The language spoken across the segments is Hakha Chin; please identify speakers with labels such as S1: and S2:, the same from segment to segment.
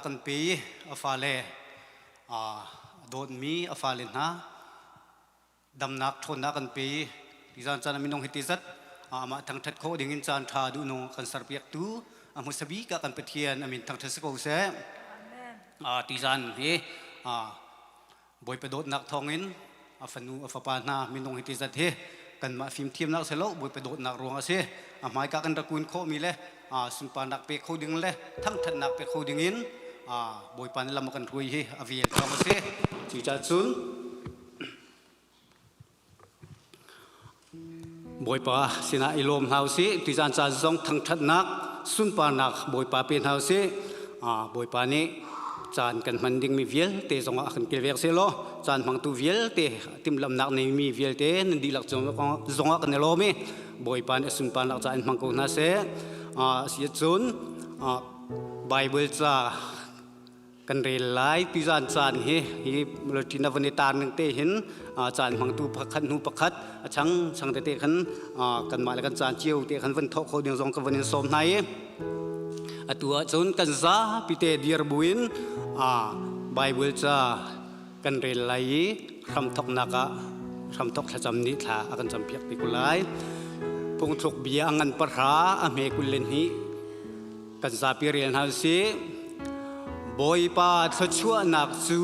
S1: kan pe i a fale a dawtmi a fale hna damnak ṭhawnnak kan pe i tizan caan ah minung hi ti zat amah thangṭhat khawh ding in caan ṭha duhnung kan serpiaktu a hmasa bik ah kan Pathian a min thangṭhat si ko seh. Tizan hi Bawipa dawtnak thawngin a fanu a fapa hna minung hi ti zat hi kanmah fimthiamnak si lo Bawipa dawtnak ruang a si. A hmaika kan rak kun khawhmi le sunparnak pe kho ding le thangṭhatnak pe kho ding in Bawipa nih lam a kan hruai hi a vel thawng a si. Cucaah cun Bawipa sinah i lawm hna usih. Tuzaan caan zong thangṭhatnak, sunparnak Bawipa pe hna usih. Bawipa nih caan kan hman dingmi vialte zongah a kan kilvek sehlaw caan hmangtu vialte timhlamhnak neimi vialte nan dihlak zongah kan i lawm i Bawipa nih a sunparnak ca in hmang ko hna seh. Asi cun Bible ca kan rel lai tuzaan caan hi hi tina van i tar ning te hin caan hmangtu pakhat hnu pakhat a chang chang tete khan kanmah le kan caan cio te khan van thawh kho ding zong ka van in sawm hna i atu ahcun kan zapi te dir buin Bible ca kan rel lai i hramthoknak ah hramthok thlacam nih thla a kan campiak te ko lai phungthluk bia a ngan pahra a hme 22 Kan zapi rel hna usih. Bawipa thluachuahnak cu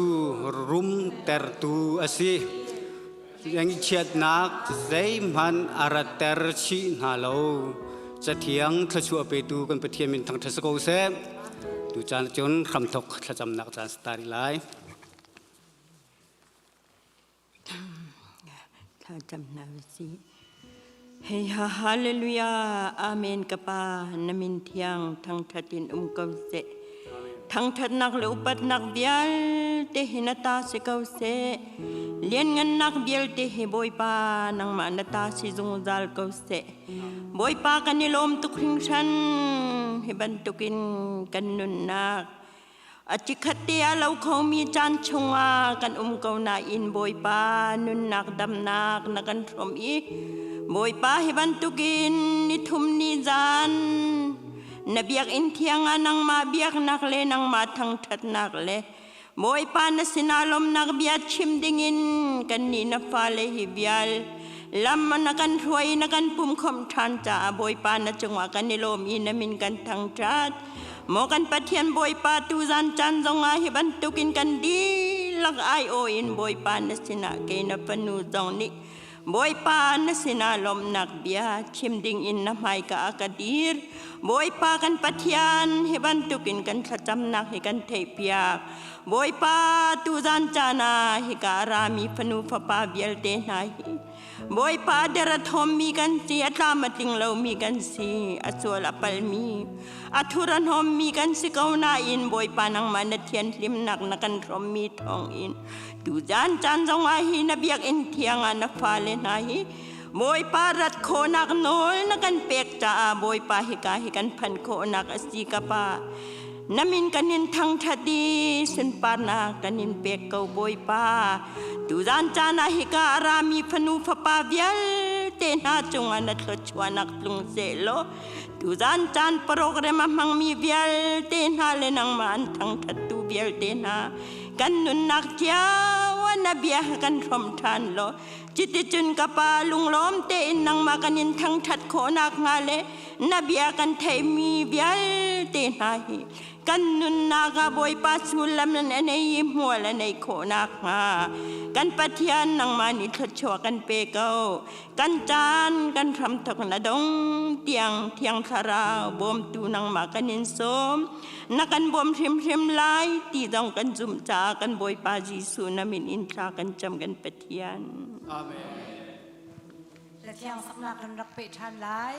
S1: rumtertu a si. Ngaihchiatnak zeihmanh a ratter chih hna lo. Cathiang thluachuah petu kan Pathian min thangṭhat si ko seh. Tucaan cun hramthok thlacamnak caan si ta rih lai.
S2: Thlacam hna usih. Hei ha hallelujah amen ka pa na min thiang thangthat in um ko seh thangthatnak le upatnak vialte hi na ta si ko seh lianngannak vialte hi Bawipa nangmah na ta si zungzal ko seh Bawipa kan i lawm tuk hringhran hi bantukin kan nunnak A cikhat te ah lo khomi caan chungah kan um ko nain Bawipa nunnak damnak na kan hrawm i Bawipa hi bantukin nithum ni zan na biakinn thiang ah nangmah biaknak le nangmah thangṭhatnak le Bawipa na sinah lawmnak bia chim dingin kannih na fale hi vial lam na kan hruai na kan pumkhawmh ṭhan caah Bawipa na cungah kan i lawm i na min kan thangṭhat. Maw kan Pathian Bawipa tuzan caan zongah hi bantukin kan dihlak aiawh in Bawipa na sinah kei na fanu zong nih Bawipa na sinah lawmhnak bia chim ding in na hmaika ah ka dir. Bawipa kan Pathian hi bantukin kan thlacamnak hi kan theihpiak. Bawipa tuzan caan ah hika a rami fanu fapa vialte hna hi Bawipa der a thawmmi kan si, a tlam a tling lomi kan si, a sual a palmi, a thur a hnawmmi kan si ko nain Bawipa nangmah na thianhlimnak na kan hrawmmi thawngin tuzan caan zongah hi na biakinn thiang ah na fale hna hi Bawipa rat khawhnak nawl na kan pek caah Bawipa hika hi kan phanh khawhnak a si ka Pa. Na min kan in thangṭhat i sunparnak kan in pek ko Bawipa. Tuzan caan ah hika a rami fanu fapa vialte hna cungah na thluachuahnak tlung sehlaw tuzan caan program a hmangmi vialte hna le nangmah an thangṭhattu vialte hna kan nunnak cio ah na bia kan hrawm ṭhan law cuticun ka pa lunglawm tein nangmah kan in thangṭhat khawhnak hnga le na bia kan theihmi vialte hna hi kan nunnak ah Bawipa sullam a nei i hmual a neih khawh nakhnga kan Pathian nangmah nih thluachuah kan pe ko kan caan kan hramthok na dong tiang thiang thlarau bawmtu nangmah kan in sawm na kan bawm hrimhrim lai ti zong kan zumh caah kan Bawipa Jesuh na min in thla kan cam kan Pathian
S1: Amen.
S3: Lathiang saknak kan rak peh ṭhan lai.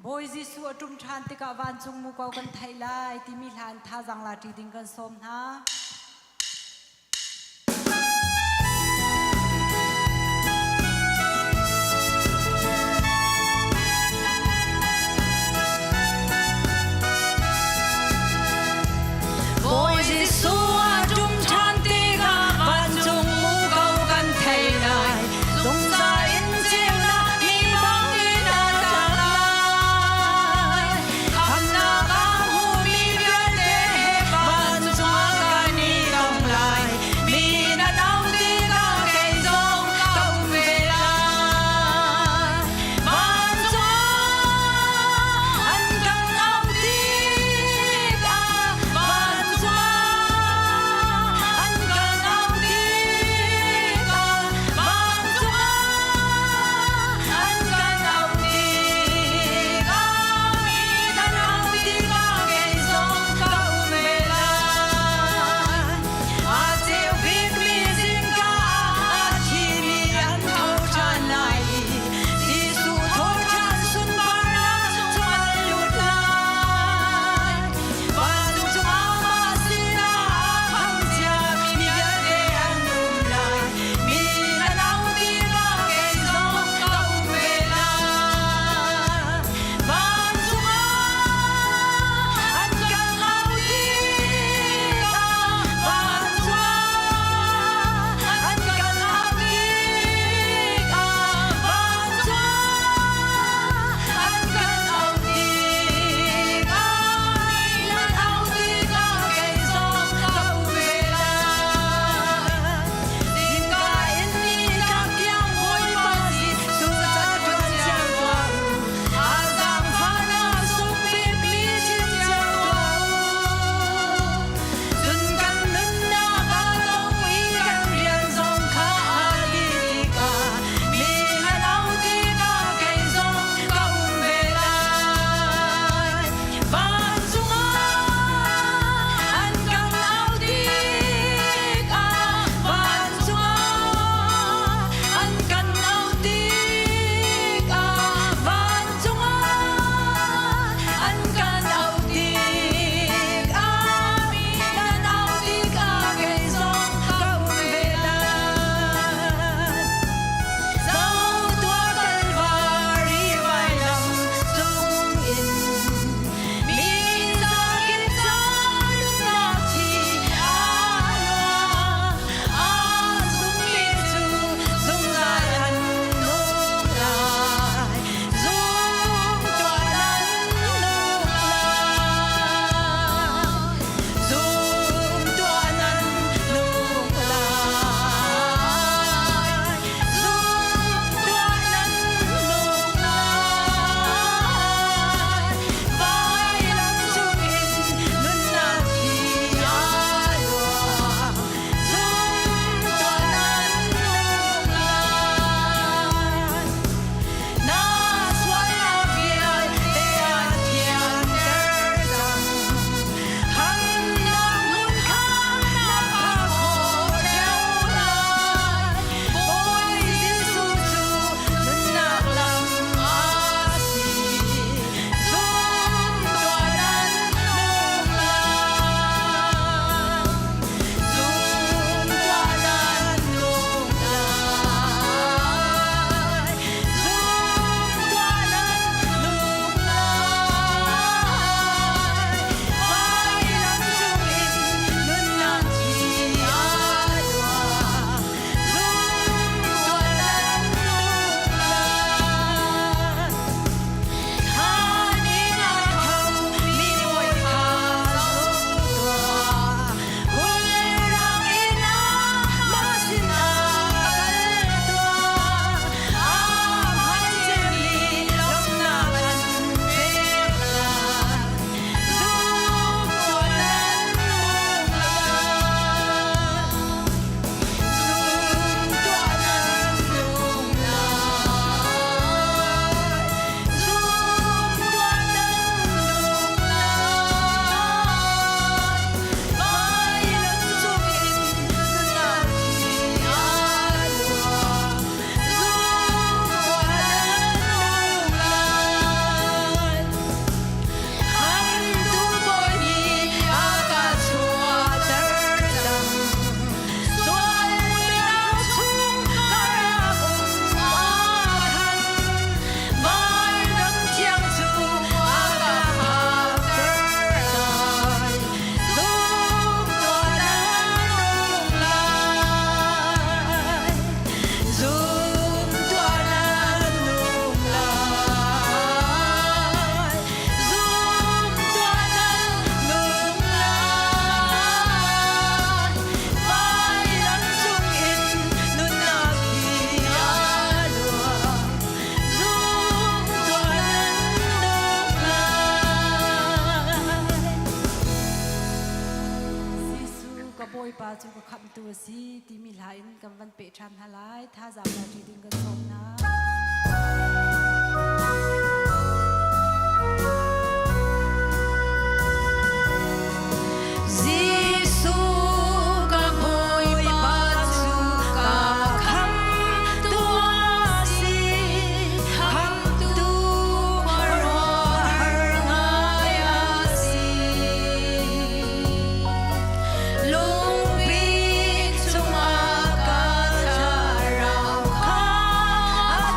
S3: Bawi Jesuh a ṭum ṭhan tikah vancung muko kan theih lai timi hla in thazaang la ṭi ding kan sawm hna.
S4: Bawi Jesuh a ṭum ṭhan tikah vancung muko kan thei lai. Zungzal in ceunak ni bangin a tlang lai. Khamnak a hmumi vialte he vancung.
S3: ka Bawipa cu ka khamhtu a si timi hla in kan van peh ṭhan hna lai. Thazaang la ṭi ding kan sawm hna.
S4: Jesuh ka Bawipa cu ka khamhtu a si, khamhtu khuaruahhar ngai a si. Lungpi chungah ka thlarau kha a.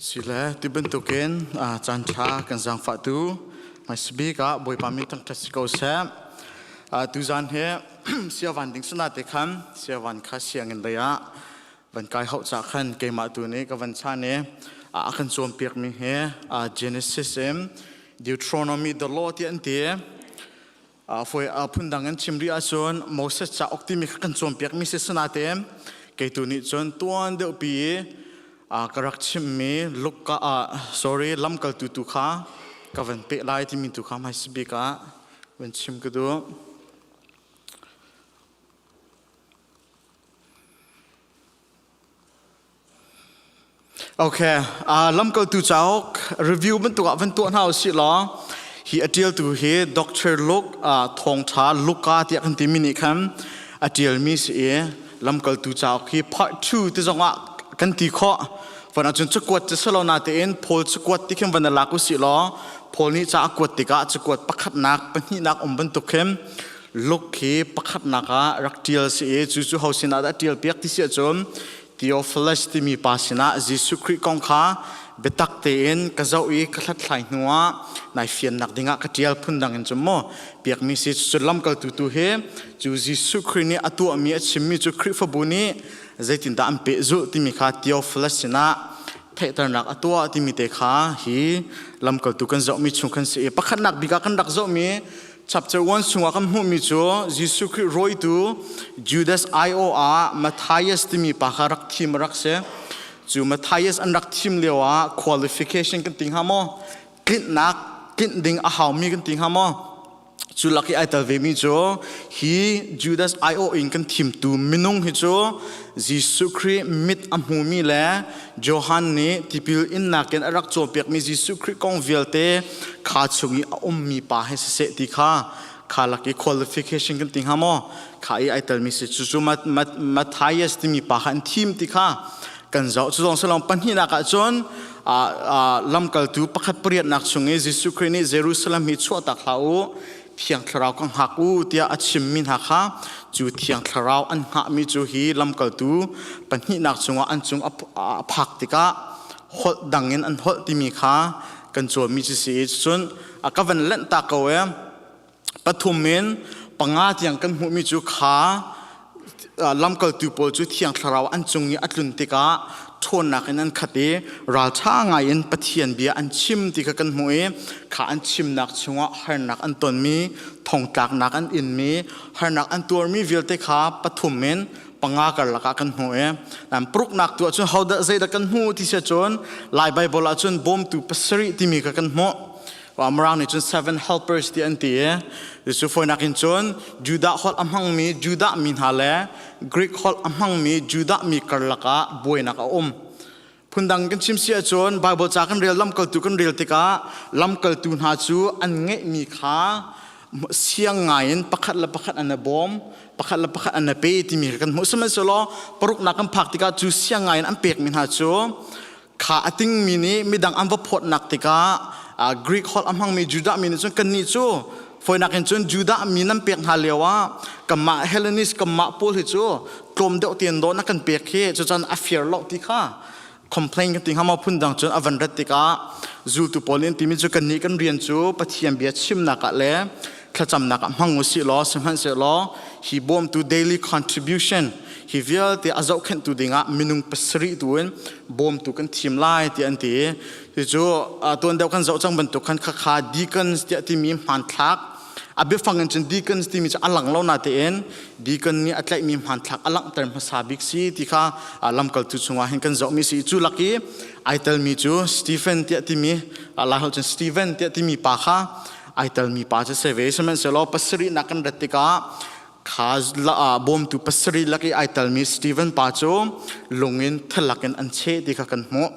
S5: Sile ti bantukin caan ṭha kan zaangfahtu hmaisabik ah Bawipa min thangṭhat si ko seh. Tuzaan hi siavan ding sana te khan siavan kha sianginn lei ah van kai hauh ca khan keimah tu nih ka van chan i a kan cawnpiakmi hi Genesis in Deuteronomy the law ti an ti. Foi phundang in chim rih ahcun Moses cauk timi kha kan cawnpiakmi si sinain kei tu nih cun tuan deuhpi i ka rak chimmi Luka sorry lamkaltu tu kha ka van peh lai timi tu kha hmaisa bik ah van chim ka duh. Okay, lamkaltu cauk review bantuk ah van tuah hna usih law hi a ṭialtu hi Dr. Luke thawngṭha Luka tiah kan timi nih khan a ṭialmi si i lamkaltu cauk hi part 2 ti zong ah kan ti khawh. Van ahcun cakuat cu silo natein Paul cakuat ti khin van lak usih law Paul nih ca a kuat tikah cakuat pakhatnak pahnihnak um bantuk khin Luke hi pakhatnak ah rak ṭial si i cu cu ho sinah dah ṭial piak ti si ahcun Theophilus timi pa sinah Jesuh Khrih kong kha biatak tein ka zoh i ka hlathlai hnuah nai fiannak dingah ka ṭial phundang in cun maw piakmi si cu lamkaltu tu hi cu Jesuh Khrih nih a tuahmi a chimmi cu Khrihfabu nih zeitindah an pehzulh timi kha Theophilus sinah theihternak a tuah timi te kha hi lamkaltu kan zohmi chung khan si i pakhatnak bik ah kan rak zohmi Chapter 1 chungah kan hmuhmi cu Jesuh Khrih rawitu Judas IO ah Matthias timi pa kha rak thim a rak si. Cu Matthias an rak thim lio ah qualification kan ti hnga maw? Tlinhnak tlinh ding a haumi kan ti hnga maw? Cu lak i ai tel vemi cu hi Judas IO in kan thimtu minung hi cu Jesuh Khrih mit a hmumi le Johan nih tipil innak in a rak cawnpiakmi Jesuh Khrih kong vialte kha chung i a ummi pa he siseh ti kha kha lak i qualification kan ti hnga maw kha i ai telmi si cucu Matthias timi pa kha an thim ti kha kan zoh cu zong salong pahnihnak ah cun lamkaltu pakhat pariatnak chung i Jesuh Khrih nih Jerusalem hi chuahtak hlah u Thiang Thlarau ka hngak u tiah a chimmi hna kha cu Thiang Thlarau an hngahmi cu hi lamkaltu pahnihnak cungah an cung a phak tikah holh dang in an holh timi kha kan cawnmi cu si i cun a ka van lanh ta ko e pathum in panga tiang kan hmuhmi cu kha lamkaltu pawl cu Thiang Thlarau an cung i a tlun tikah ṭhawnnak in an khat i ralṭha ngai in Pathian bia an chim ti kha kan hmuh i kha an chimnak chungah harnak an tonmi thongtlaknak an inmi harnak an tuarmi vialte kha pathum in panga karlak ah kan hmuh i nan paruknak tu ahcun hodah zeidah kan hmuh ti si ahcun Lai Baibal ahcun bawmtu pasarih timi kha kan hmuh Mirang nih cun seven helpers ti an ti i cu fawinak in cun Judah holh a hmangmi Judah mi hna le Greek holh a hmangmi Judah mi karlak ah buainak a um. Phundang kan chim si ahcun Bible ca kan rel lamkaltu kan rel tikah lamkaltu hna cu an ngeihmi kha siang ngai in pakhat le pakhat an i bawm pakhat le pakhat an i pe timi kha kan hmuh sihmanhsehlaw paruknak kan phak tikah cu siang ngai in an pekmi hna cu Kha a tingmi nih midang an va phawtnak tikah Greek holh a hmangmi Judah mi nih cun kannih cu fawinak in cun Judah mi nan pek hna lio ah kanmah Hellenist kanmah pawl hi cu tlawm deuh tein dawh na kan pek hi cucan a fair lo ti kha complain kan ti hnga maw phundang cun a van rat tikah zultu pawl nih an timi cu kannih kan rian cu Pathian bia chimnak ah le thlacamnak ah hmang usih law sihmanhsehlaw hi bawmtu daily contribution hi vialte a zohkhenhtu dingah minung pasarih tu in bawmtu kan thim lai tiah an ti cucu tuan deuh kan zoh cang bantuk khan khakha deacons tiah timi hmanthlak a biafang in cun deacons timi cu a lang lo na tein deacon nih a tlaihmi hmanthlak a langhter hmasa bik si ti kha lamkaltu chungah hin kan zohmi si cu lak i ai telmi cu Stephen tiah timi Lai cun Stephen tiah timi pa kha ai telmi pa cu si ve sihmanhsehlaw pasarihnak kan rat tikah kha bawmtu pasarih lak i ai telmi Stephen pa cu lung in thalak in an cheh ti kha kan hmuh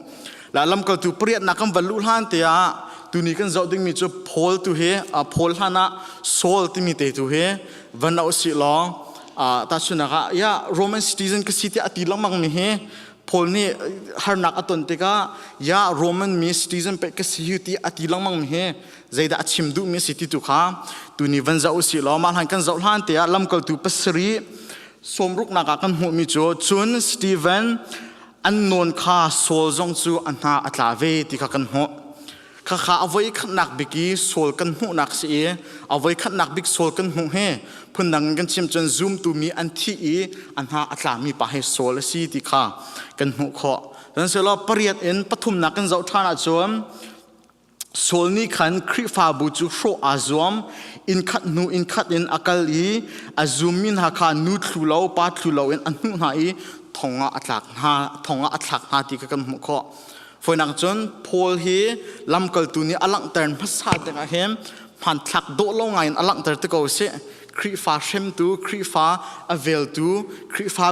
S5: la lamkaltu pariatnak kan van luh hlan tiah tuni kan zoh dingmi cu Paul tu hi Paul hlan ah Saul timi te tu hi van au si law tahchunhnak ah ya Roman citizen ka si tiah a ti lengmang mi hi Paul nih harnak a ton tikah ya Roman mi citizen pek ka si hi ti a ti lengmang mi hi zeidah a chim duhmi a si ti tu kha tuni van zoh usih law mah hlan kan zoh hlan te ah lamkaltu pasarih sawmruknak ah kan hmuhmi cu cun Stephen. An nawn kha Saul zong cu a hna a tla ve ti kha kan hmuh. Khakha a voi khatnak bik i Saul kan hmuhnak si i a voi khatnak bik Saul kan hmuh hi phundang in kan chim cun zumtu mi an thih i a hna a tlami pa hi Saul a si ti kha kan hmuh khawh. Sihmanhsehlaw pariat in pathumnak kan zoh ṭhan ahcun Saul nih khan Khrihfabu cu hrawh aa zuam, innkhat hnu innkhat in a kal i a zummi hna kha nu thlu lo, pa thlu loin a hnuh hna i thong ah a tlak hna, thong ah a thlak hna ti kha kan hmuh khawh. Fawinak cun Paul hi lamkaltu nih a langhter hmasa tikah hin hmanthlak dawh lo ngai in a langhter te ko sih. Khrihfa hremtu, Khrihfa a veltu, Khrihfa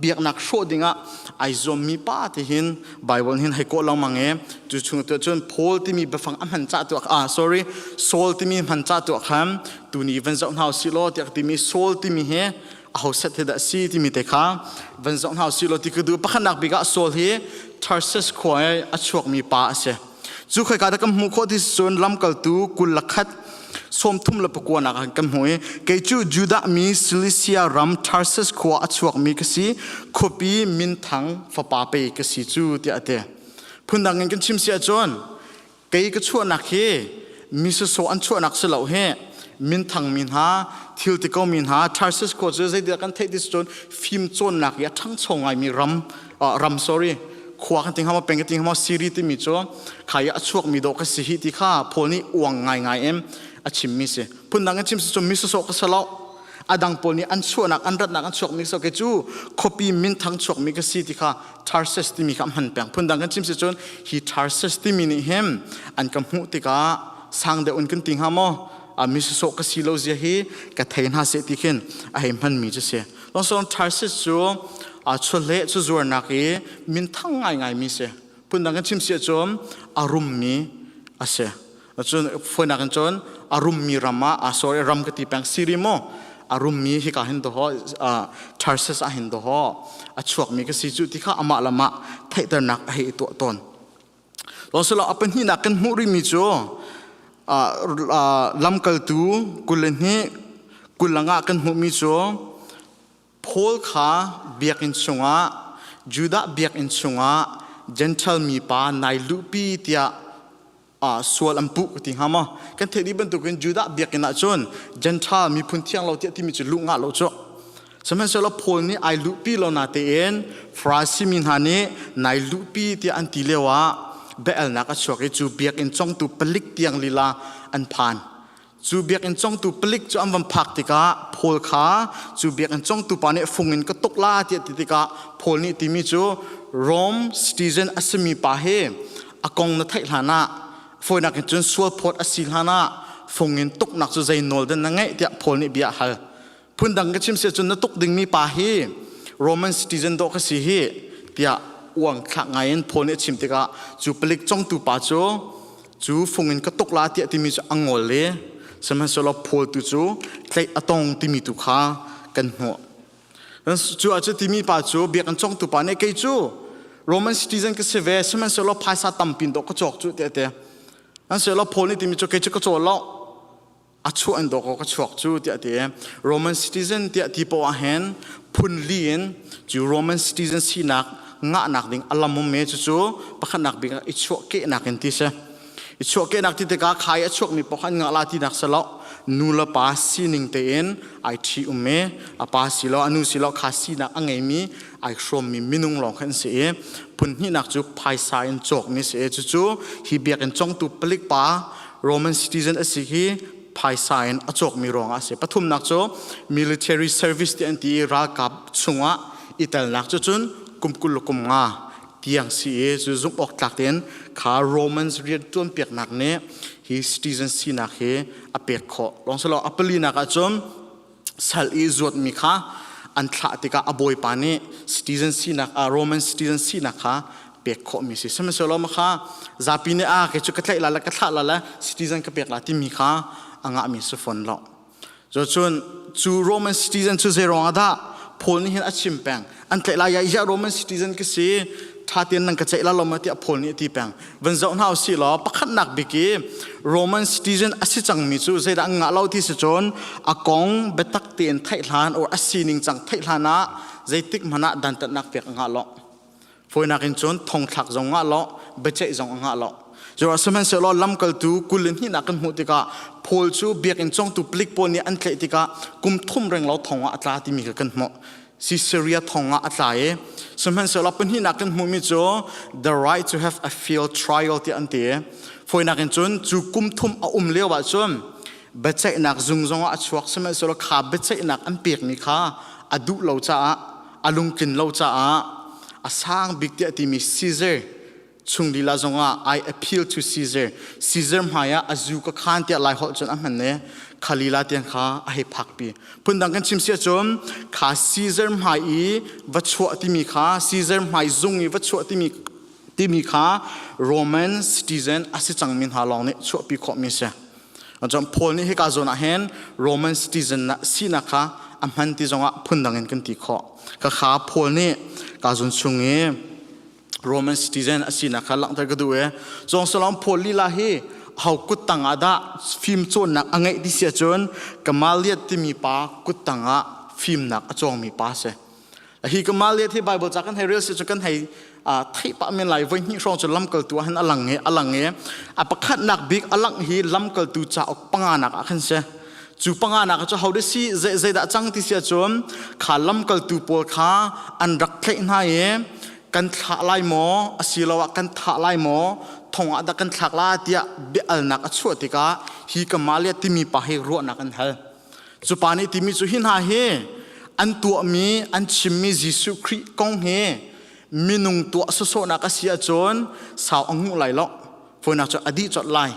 S5: biaknak hrawh dingah ai zuammi pa ti hin Bible hin hei kawh lengmang i cu chung tu cun Paul timi biafang a hman cah tu ah sorry Saul timi hman cah tu khan tuni van zoh hna usih law tiah timi Saul timi hi a ho set hi dah si timi te kha van zoh hna usih law ti ka duh pakhatnak bik ah Saul hi Tarsus khua i a chuakmi pa a si Cu khoika dah kan hmuh khawh ti cun lamkaltu 21 34 nak ah kan hmuh i kei cu Judah mi Cilicia ram Tarsus khua a chuakmi ka si khuapi minthang fapa pei ka si cu tiah a ti. Phundang in kan chim si ahcun kei ka chuahnak hi mi sawsawh an chuahnak si lo hi minthang mi hna thil ti ko mi hna Tarsus khua cu zeidah kan theih ti cun fim cawnnak i a ṭhangcho ngaimi ram ram sorry khua kan ting hama peng ka ting hama siri timi cu khai a chuak mi dawh ka si hi ti kha Paul nih uang ngai ngai em a chim mi si phundang in chim si cu mi sawsawh ka salo adang pawl nih an chuahnak an ratnak an chuak mi so ke cu khuapi minthang chuak mi ka si ti kha Tarsus timi kha hman peng phundang kan chim si cun hi Tarsus timi nih hin an ka hmuh tikah sang deuh in kan ti hnga maw mi sawsawh ka si lo zia hi ka thei hna seh ti khin a hei hman mi cu si Lawngsawn Tarsus cu chawleh chawzuarnak i minthang ngaingaimi si. Phundang kan chim si ahcun a rummi a si. Cun fawinak in cun a rummi ram ah sorry ram ka ti peng Siri maw a rummi hika hin doho Tarsus ah hin doho a chuakmi ka si cu ti kha amah le amah theihternak a hei tuah tawn. Lawsilo a pahnihnak kan hmuh rihmi cu lamkaltu 22 kulangah kan hmuhmi cu Paul kha biakinn chungah Judah biakinn chungah Gentile mipa nai luhpi tiah sual an puh ka ti hnga maw kan theih dih bantukin Judah biakinn ah cun Gentile miphun thiang lo tiah timi cu luh ngah lo cu Sihmanhsehlaw Paul nih ai luhpi lo natein Farasi mi hna nih nai luhpi tiah an ti lio ah biaelnak a chuak i cu biakinn congtu palik tiang lila an phan. Cu biakinn congtu palik cu an van phak tikah Paul kha cu biakinn congtu pa nih fung in ka tuk la tiah ti tikah Paul nih timi cu Rome citizen a simi pa hi a kong na theih hlan ah fawinak in cun sual phawt a si hlan ah fung in tuknak cu zei nawl dah na ngeih tiah Paul nih bia a hal. Phundang ka chim si ahcun na tuk dingmi pa hi Roman citizen dawh ka si hi tiah uang thlak ngai in Paul nih a chim tikah cu palik congtu pa cu cu fung in ka tuk la tiah timi cu a ngol i sihmanhsehlaw Paul tu cu tlaih a tong timi tu kha kan hmuh. Cu ah cu timi pa cu biakinn congtu pa nih kei cu Roman citizen ka si ve sihmanhsehlaw phaisa tampi in dawh ka cawk cu tiah a ti. Sihmanhsehlaw Paul nih timi cu kei cu ka caw lo a chuah in dawkaw ka chuak cu tiah a ti Roman citizen tiah ti poah ahhin phun li in cu Roman citizen sinak ngahnak ding a lam um me cucu pakhatnak bik ah i chuahkehnak in ti si i chuahkehnak ti tikah khai a chuakmi paoh an ngah la tinak si lo nu le pa sining tein ai ṭhi um i a pa si lo a nu si lo kha sinak a ngeimi ai hrawmmi minung lawng khan si i phun hnihnak cu phaisa in cawkmi si i cucu hi biakinn congtu palik pa Roman citizen a si hi phaisa in a cawkmi ruangah a si. Pathumnak cu military service ti an ti i ralkap chungah i telnak cu cun kum 20 le kum nga tiang si i cu zumh awk tlak tein kha Romans rian tuan piaknak nih hi citizen sinak hi a pek khawh. Lawng silo a palinak ahcun sal i zuatmi kha an thlah tikah a bawipa nih citizen sinak Roman citizen sinak kha pek khawhmi si sihmanhsehlaw mah kha zapi nih a kei cu ka tlaih la le ka thlah la le citizen ka pek la timi kha a ngahmi si fawn lo cun cu Roman citizen cu zei ruangah dah Paul nih hin a chim peng an tlaih lai ya Roman citizen ka si ṭha tein nan ka ceih la lo ma tiah Paul nih a ti peng van zoh hna usih law pakhatnak bik i Roman citizen a si cangmi cu zeidah an ngah lo ti si cun a kong biatak tein theih hlan or a sining cang theih hlan ah zeitik hmanh ah dantatnak pek a ngah lo. Fawinak in cun thongthlak zong ngah lo, biaceih zong a ngah lo. Cuah sihmanhsehlaw lamkaltu 22 nak kan hmuh tikah Paul cu biakinn congtu palik pawl nih an tlaih tikah kum thum renglo thong ah a tla timi kha kan hmuh. Caesarea thong ah a tla i sihmanhsehlaw pahnihnak kan hmuhmi cu the right to have a fair trial tiah an ti. Fawinak in cun cu kum thum a um lio ah cun biaceihnak zung zongah a chuak sihmanhsehlaw kha biaceihnak an pekmi kha a duh lo caah a lungtlin lo caah a sang bik tiah timi Caesar chung lila zongah I appeal to Caesar Caesar hmai ah a zu ka khan tiah lai holh cun a hman i khalila tiang kha a hei phakpi phundang kan chim si ahcun kha Caesar hmai i va chuah timi kha Caesar hmai zung i va chuah timi timi kha Roman citizen a si cangmi hna lawng nih chuahpi khawhmi si Cun Paul nih hika zawn ah hin Roman citizen sinak kha a hman ti zongah phundang in kan ti khawh. Ka kha Paul nih ka zawn chung i Roman citizen a sinak kha langhter ka duh i Zawng Salom Paul lila hi ho kuttang ah dah fim cawnnak a ngeih ti si ahcun Gamaliel timi pa kuttang ah fimnak a cawngmi pa a si. Hi Gamaliel hi Bible ca kan hei rel si cu kan hei theih pah men lai voi hnih hrawng cu lamkaltu ah hin a lang i a lang i a pakhatnak bik a langh hi lamkaltu cauk panganak ah khan si. Cu panganak cu ho si zeidah cang ti si ahcun kha lamkaltu pawl kha an rak tlaih hna i kan thlah lai maw asiloah kan thah lai maw thong ah dah kan thlak la tiah bia-alnak a chuah tikah hi Gamaliel timi pa hi ruahnak an hal. Cu pa nih timi cu hi hna hi an tuahmi an chimmi Jesuh Khrih kong hi minung tuah sawsawhnak a si ahcun sau a nguh lai lo. Fawinak cu a dih colh lai.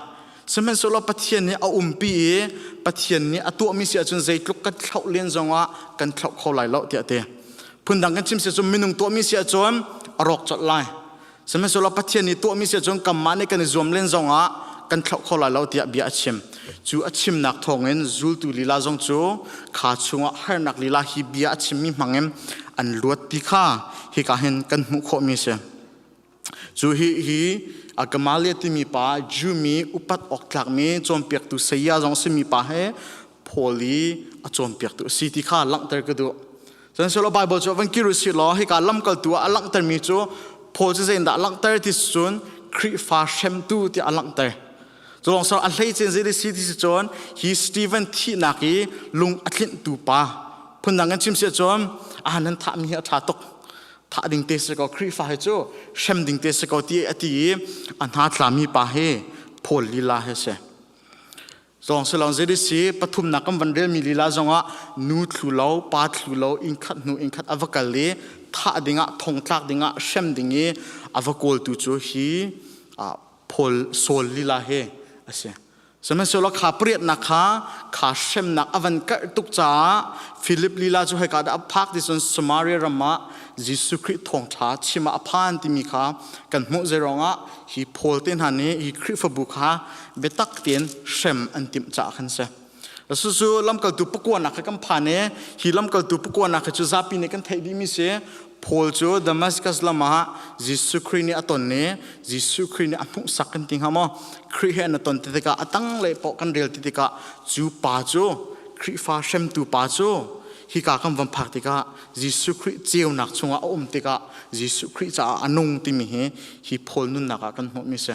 S5: Sihmanhsehlaw Pathian nih a umpi i Pathian nih a tuahmi si ahcun zeitluk kan thlauh len zongah kan thlauh kho lai lo tiah a ti. Phundang kan chim si cun minung tuahmi si ahcun a rawk colh lai. Sihmanhsehlaw Pathian nih tuahmi si ahcun kanmah nih kan i zuam len zongah kan thlauh kho lai lo tiah bia a chim. Cu a chimnak thawngin zultu lila zong cu kha chungah harnak lila hi bia a chimmi hmangin an luat ti kha hika hin kan hmuh khawhmi a si. Cu hi hi Gamaliel timi pa Jew mi upat awk tlakmi cawnpiaktu saya zong simi pa he Paul i a cawnpiaktu a si ti kha langhter ka duh. Sihmanhsehlaw Bible cu van kir usih law hika lamkaltu ah a langhtermi cu Paul cu zeitindah a langhter ti cun Khrihfa hremtu tiah a langhter. Cu lawng a hleice zei si ti si cun hi Stephen thihnak i lung a tlinhtu pa phundang kan chim si ahcun a nan thahmi hi a ṭha tuk thah ding te si ko Khrihfa hi cu hrem ding te si ko ti a ti i a hna tlami pa hi Paul lila hi a si. Zawng silong ZDC pathumnak kan van relmi lila zongah nu thlu lo pa thlu lo inn khat hnu inn khat a va kal i thah dingah thongtlak dingah hrem ding i a va kawltu cu hi Paul Saul lila hi a si. Sihmanhsehlaw kha pariatnak kha kha hremnak a van karh tuk caah Philip lila cu hika dah a phak ti cun Samaria ram ah Jesuh Khrih thawngṭha chim ah a phan timi kha kan hmuh zeiruangah hi Paul te hna nih hi Khrihfabu kha biatak tein hrem an timh caah khan si. Cucu lamkaltu pakuanak kha kan phan i hi lamkaltu pakuanak hi cu zapi nih kan theih dihmi si Paul cu Damascus lam ah Jesuh Khrih nih a ton i Jesuh Khrih nih a hmuhsak kan ti hnga maw? Khrih he an ton ti tikah a tanglei paoh kan rel ti tikah cu pa cu Khrihfa hremtu pa cu hika kan van phak tikah Jesuh Khrih ceunak chungah a um tikah Jesuh Khrih caah a nung timi hi hi Paul nunnak ah kan hmuhmi si.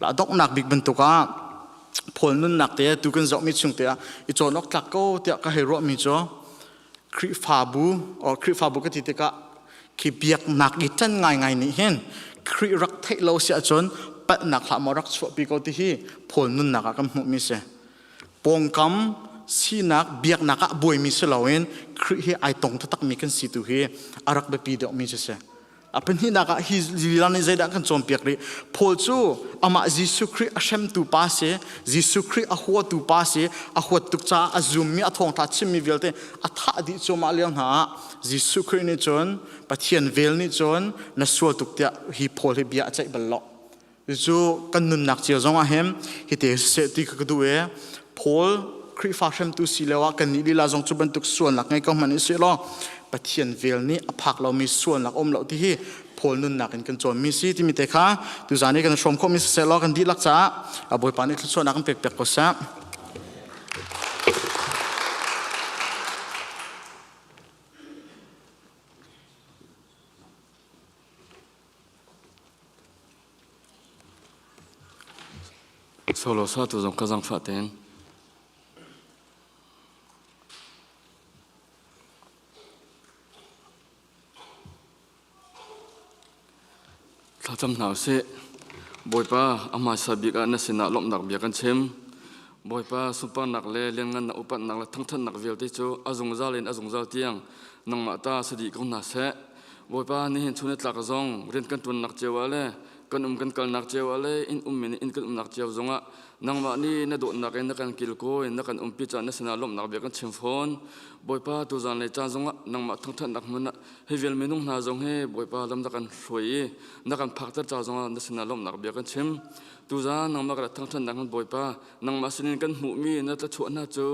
S5: La donghnak bik bantuk ah Paul nunnak te tu kan zohmi chung te ah i cawn awk tlak ko tiah ka hei ruahmi cu Khrihfabu or Khrihfabu ka ti tikah khi biaknak i ṭan ngaingai nih hin Khrih rak theih lo si ahcun palhnak hlah maw rak chuahpi ko ti hi Paul nunnak ah kan hmuhmi si. Pawngkam sinak biaknak ah buaimi si loin Khrih hi ai tong taktakmi kan si tu hi a rak biapi deuhmi cu si. A pahnihnak ah hi lila nih zeidah kan cawnpiak rih? Paul cu amah Jesuh Khrih a hremtu pa si, Jesuh Khrih a huatu pa si, a huat tuk caah a zummi, a thawngṭha chimmi vialte a thah dih cuahmah lio hna ah Jesuh Khrih nih cun Pathian vel nih cun na sual tuk tiah hi Paul hi bia a ceih bal lo. Cucu kan nunnak cio zong ah hin hite siseh ti kha ka duh i Paul Khrihfa hremtu si lio ah kannih lila zong cu bantuk sualnak ngei ko hmanh usih law Pathian vel nih a phak lomi sualnak um lo ti hi Paul nunnak in kan cawnmi si timi te kha tuzaan i kan hrawm khawhmi siseh law kan dihlak caah Bawipa nih thluachuahnak kan pek piak ko seh.
S6: Solo sa tu zong ka zangfah tein. Thlacam hna usih. Bawipa, a hmaisa bik ah na sinah lawmhnak bia kan chim. Bawipa, sunparnak le lianngannak upatnak le thangṭhatnak vialte cu a zungzal in a zungzal tiang nangmah ta si dih ko hna seh. Bawipa, nihin chun i tlak zong rian kan ṭuannak cio ah le kan um kan kalnak cio ah le inn ummi nih inn kan umnak cio zongah nangmah nih na dawtnak in na kan kilkawi na kan umpi caah na sinah lawmhnak bia kan chim fawn. Bawipa, tuzan le caan zongah nangmah thangṭhatnak hmun ah hi vial minung hna zong hi Bawipa lam na kan hruai i na kan phakter ca zongah na sinah lawmhnak bia kan chim. Tuzan nangmah kan thangṭhatnak hmun Bawipa, nangmah sinin kan hmuhmi na tlachuah hna cu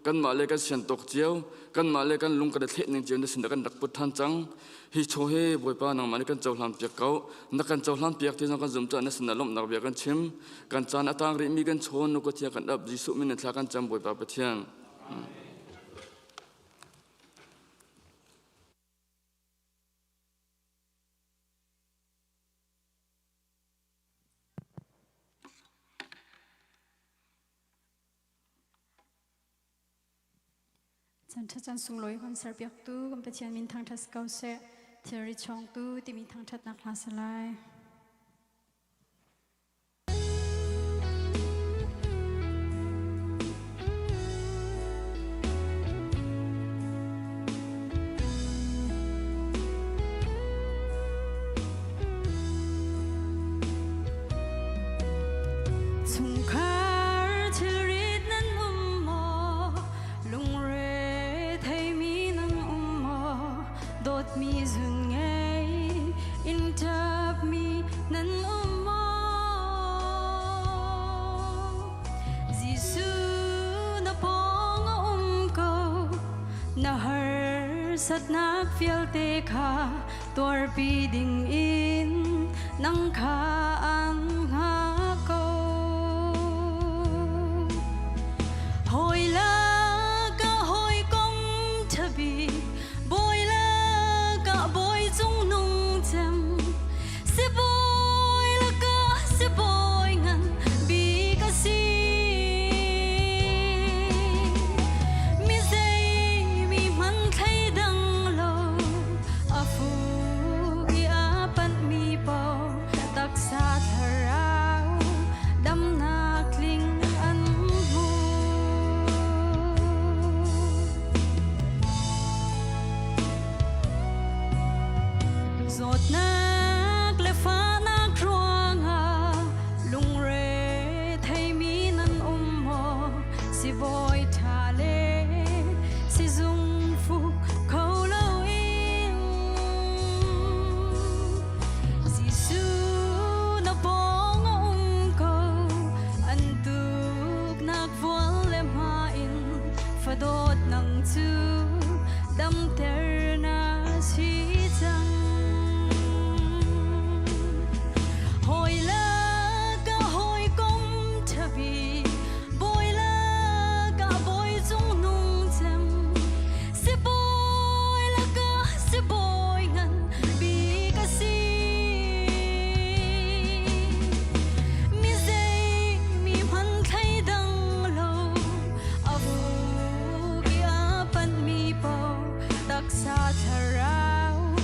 S6: kanmah le kan sian tawk cio, kanmah le kan lung kan i thleh ning cio na sinah kan rak put ṭhan cang. Hi chaw hi Bawipa nangmah nih kan cohlan piak ko. Na kan cohlan piak ti zong kan zum caah na sinah lawmhnak bia kan chim. Kan caan a tang rihmi kan chawn nu ka thia kan ap Jesuh min in thla kan cam Bawipa Pathian.
S7: Chan ṭha chan sunglawi kan serpiaktu kan Pathian min thangṭhat ko seh. Thilri chawngtu timi thangṭhatnak hla sa lai.
S4: Chungkhar thilrit nan um maw? Lungre theimi nan um maw? Dawtmi zun ngei in ṭapmi nan um maw? Jesuh na pawng a um ko, na harsatnak vialte kha tuarpi ding in nang kha an hngak ko. Hawi lakah hawikom ṭha bik, bawi lakah bawi cungnung cem, sibawi lakah sibawi ngan bik a si. Mi zei mi hmanh thleidang lo, a fuk i a panhmi paoh taksa thlarau damnak tling an hmu. Zawtnak le fahnak ruangah lungre theimi nan um maw? Sibawi ṭha le sizung fuk kho loin Jesuh na pawng a um ko an tuknak vual le hma in fadawt nang cu damter na si cang. Hawi lakah hawikom ṭha bik, bawi lakah bawi cungnung cem, sibawi lakah sibawi ngan bik a si. Mi zei mi hmanh thleidang lo, a fuk i a panhmi paoh taksa thlarau.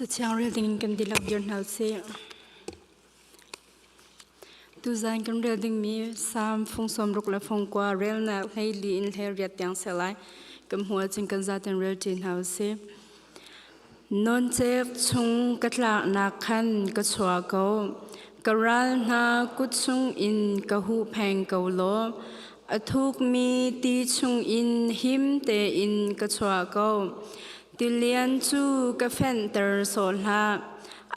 S7: Cathiang rel dingin kan dihlak dir hna usih. Tuzan kan rel dingmi Salm fung 60 le fung 9 relnak 14 in 18 tiang si lai. Kan hmu ahcun kan zaten rel ṭi hna usih. Nawncek chung ka tlaknak khan ka chuah ko. Ka ral hna kut chungin ka huhpheng ko law. A thukmi ti chungin him tein ka chuah ko. Tilian cu ka fenhter sawh hlah.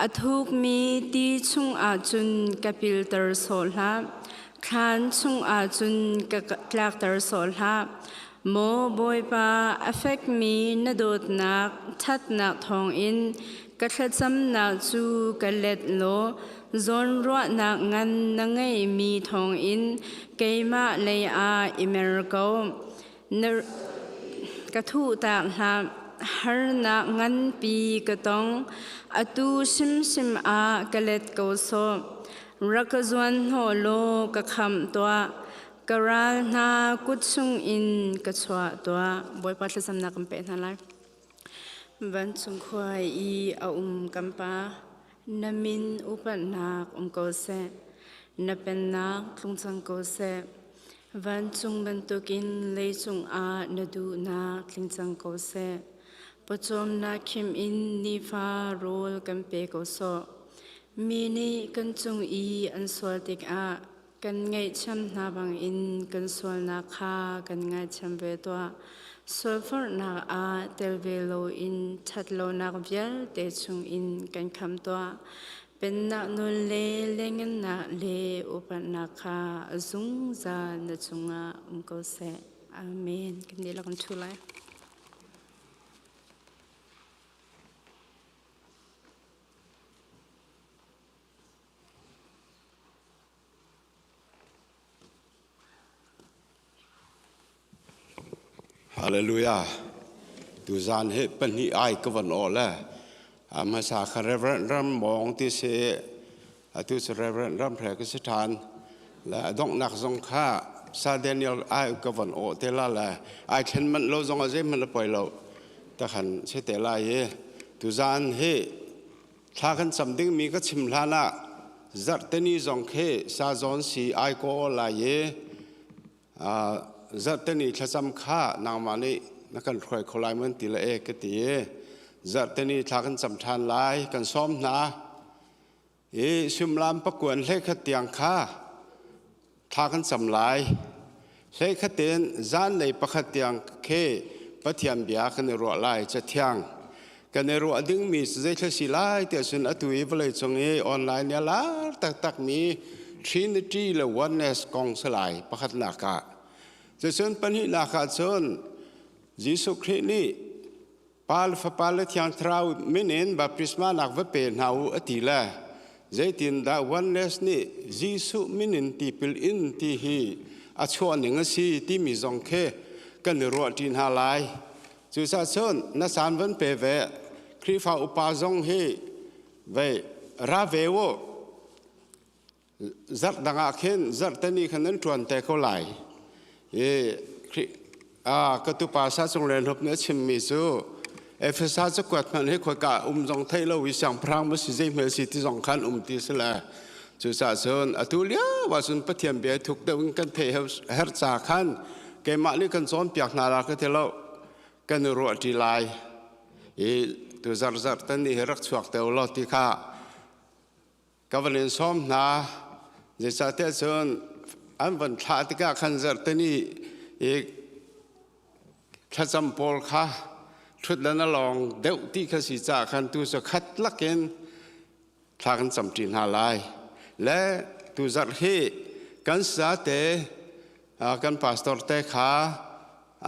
S7: A thukmi ti chungah cun ka pilter sawh hlah. Thlan chungah cun ka tlakter sawh hlah. Maw Bawipa, a fekmi na dawtnak ṭhatnak thawngin ka thlacamnak cu ka let law zawnruahnak ngan na ngeihmi thawngin keimah lei ah i mer ko. Na ka thuhtak hlah, harnak nganpi ka tong, atu hrimhrim ah ka let ko sawh. Rak ka zuanhnawh law ka khamh tuah. Ka ral hna kut chungin ka chuah tuah. Bawipa thlacamnak kan peh hna lai. Vancung khua i a um kan Pa, na min upatnak um ko seh. Na pennak tlung cang ko seh. Vancung bantukin leicung ah na duhnak tling cang ko seh. Pawcawmnak khim in nifa rawl kan pe ko sawh. Mi nih kan cung i an sual tikah Kan ngaihchiam hna bangin kan sualnak kha kan ngaithiam ve tuah. Sualforhnak ah tel ve loin ṭhatlonak vialte chungin kan khamh tuah. Pennak nawl le lengennak le upatnak kha a zungzal na cungah um ko seh. Amen. Kan dihlak kan ṭhu lai.
S8: Hallelujah. Tuzan hi pahnih ai ka van aw le a hmasa kha Reverend Ram Mawng ti si atu cu Reverend Ram Hre ka si ṭhan le a donghnak zong kha Sa Daniel ai ka van aw te la le ai thlen manh lo zong a zeihmanh a poi lo takhan si te lai i tuzan hi Thla kan cam dingmi ka chim hlan ah zarhteni zong khi sazawn si ai kaw lai i zarhteni thlacam kha nangmah nih na kan hruai kho lai man ti le e ka ti i zarhteni thla kan cam ṭhan lai kan sawm hna i suimilam pakuan hlei khat tiang kha thla kan cam lai hlei khatin zanlei pakhat tiang khi Pathian bia kan i ruah lai cathiang kan i ruah dingmi zeithla si lai tiah cun atu i vawlei cung i online i a lar taktak mi Trinity le oneness kong si lai pakhatnak ah cucun pahnihnak ah cun Jesuh Khrih nih Pa le Fapa le Thiang Thlarau min in baptisma nak va pe hna u a ti le zeitindah oneness nih Jesuh min in tipil in ti hi a chuah ning a si timi zong khi kan i ruah ṭi hna lai. Cucaah cun na caan van pe ve Khrihfa upa zong hi vei ra ve u zarh dang ah khin zarhteni khan nan ṭuan te ko lai i ka tupa sa cung len hop nih a chimmi cu Efesa cakuat hmanh hi khoika um zong theih lo i siangpahrang ma si zei hmel si ti zong khan um ti si le cucaah cun atu lio ah cun Pathian bia thuk deuh in kan theih herh ca khan keimah nih kan cawnpiak hna la ka ti lo kan i ruah ṭi lai i tu zarh zarh tan ni hi rak chuak te u law ti kha Ka van in sawm hna. Zeicahtiah cun an van thlah tikah khan zarhteni i thlacam pawl kha ṭhutdan a lawng deuh ti kha si caah khan tu cu khat lakin thla kan camṭi hna lai. Le tu zarh hi kan sate kan pastor te kha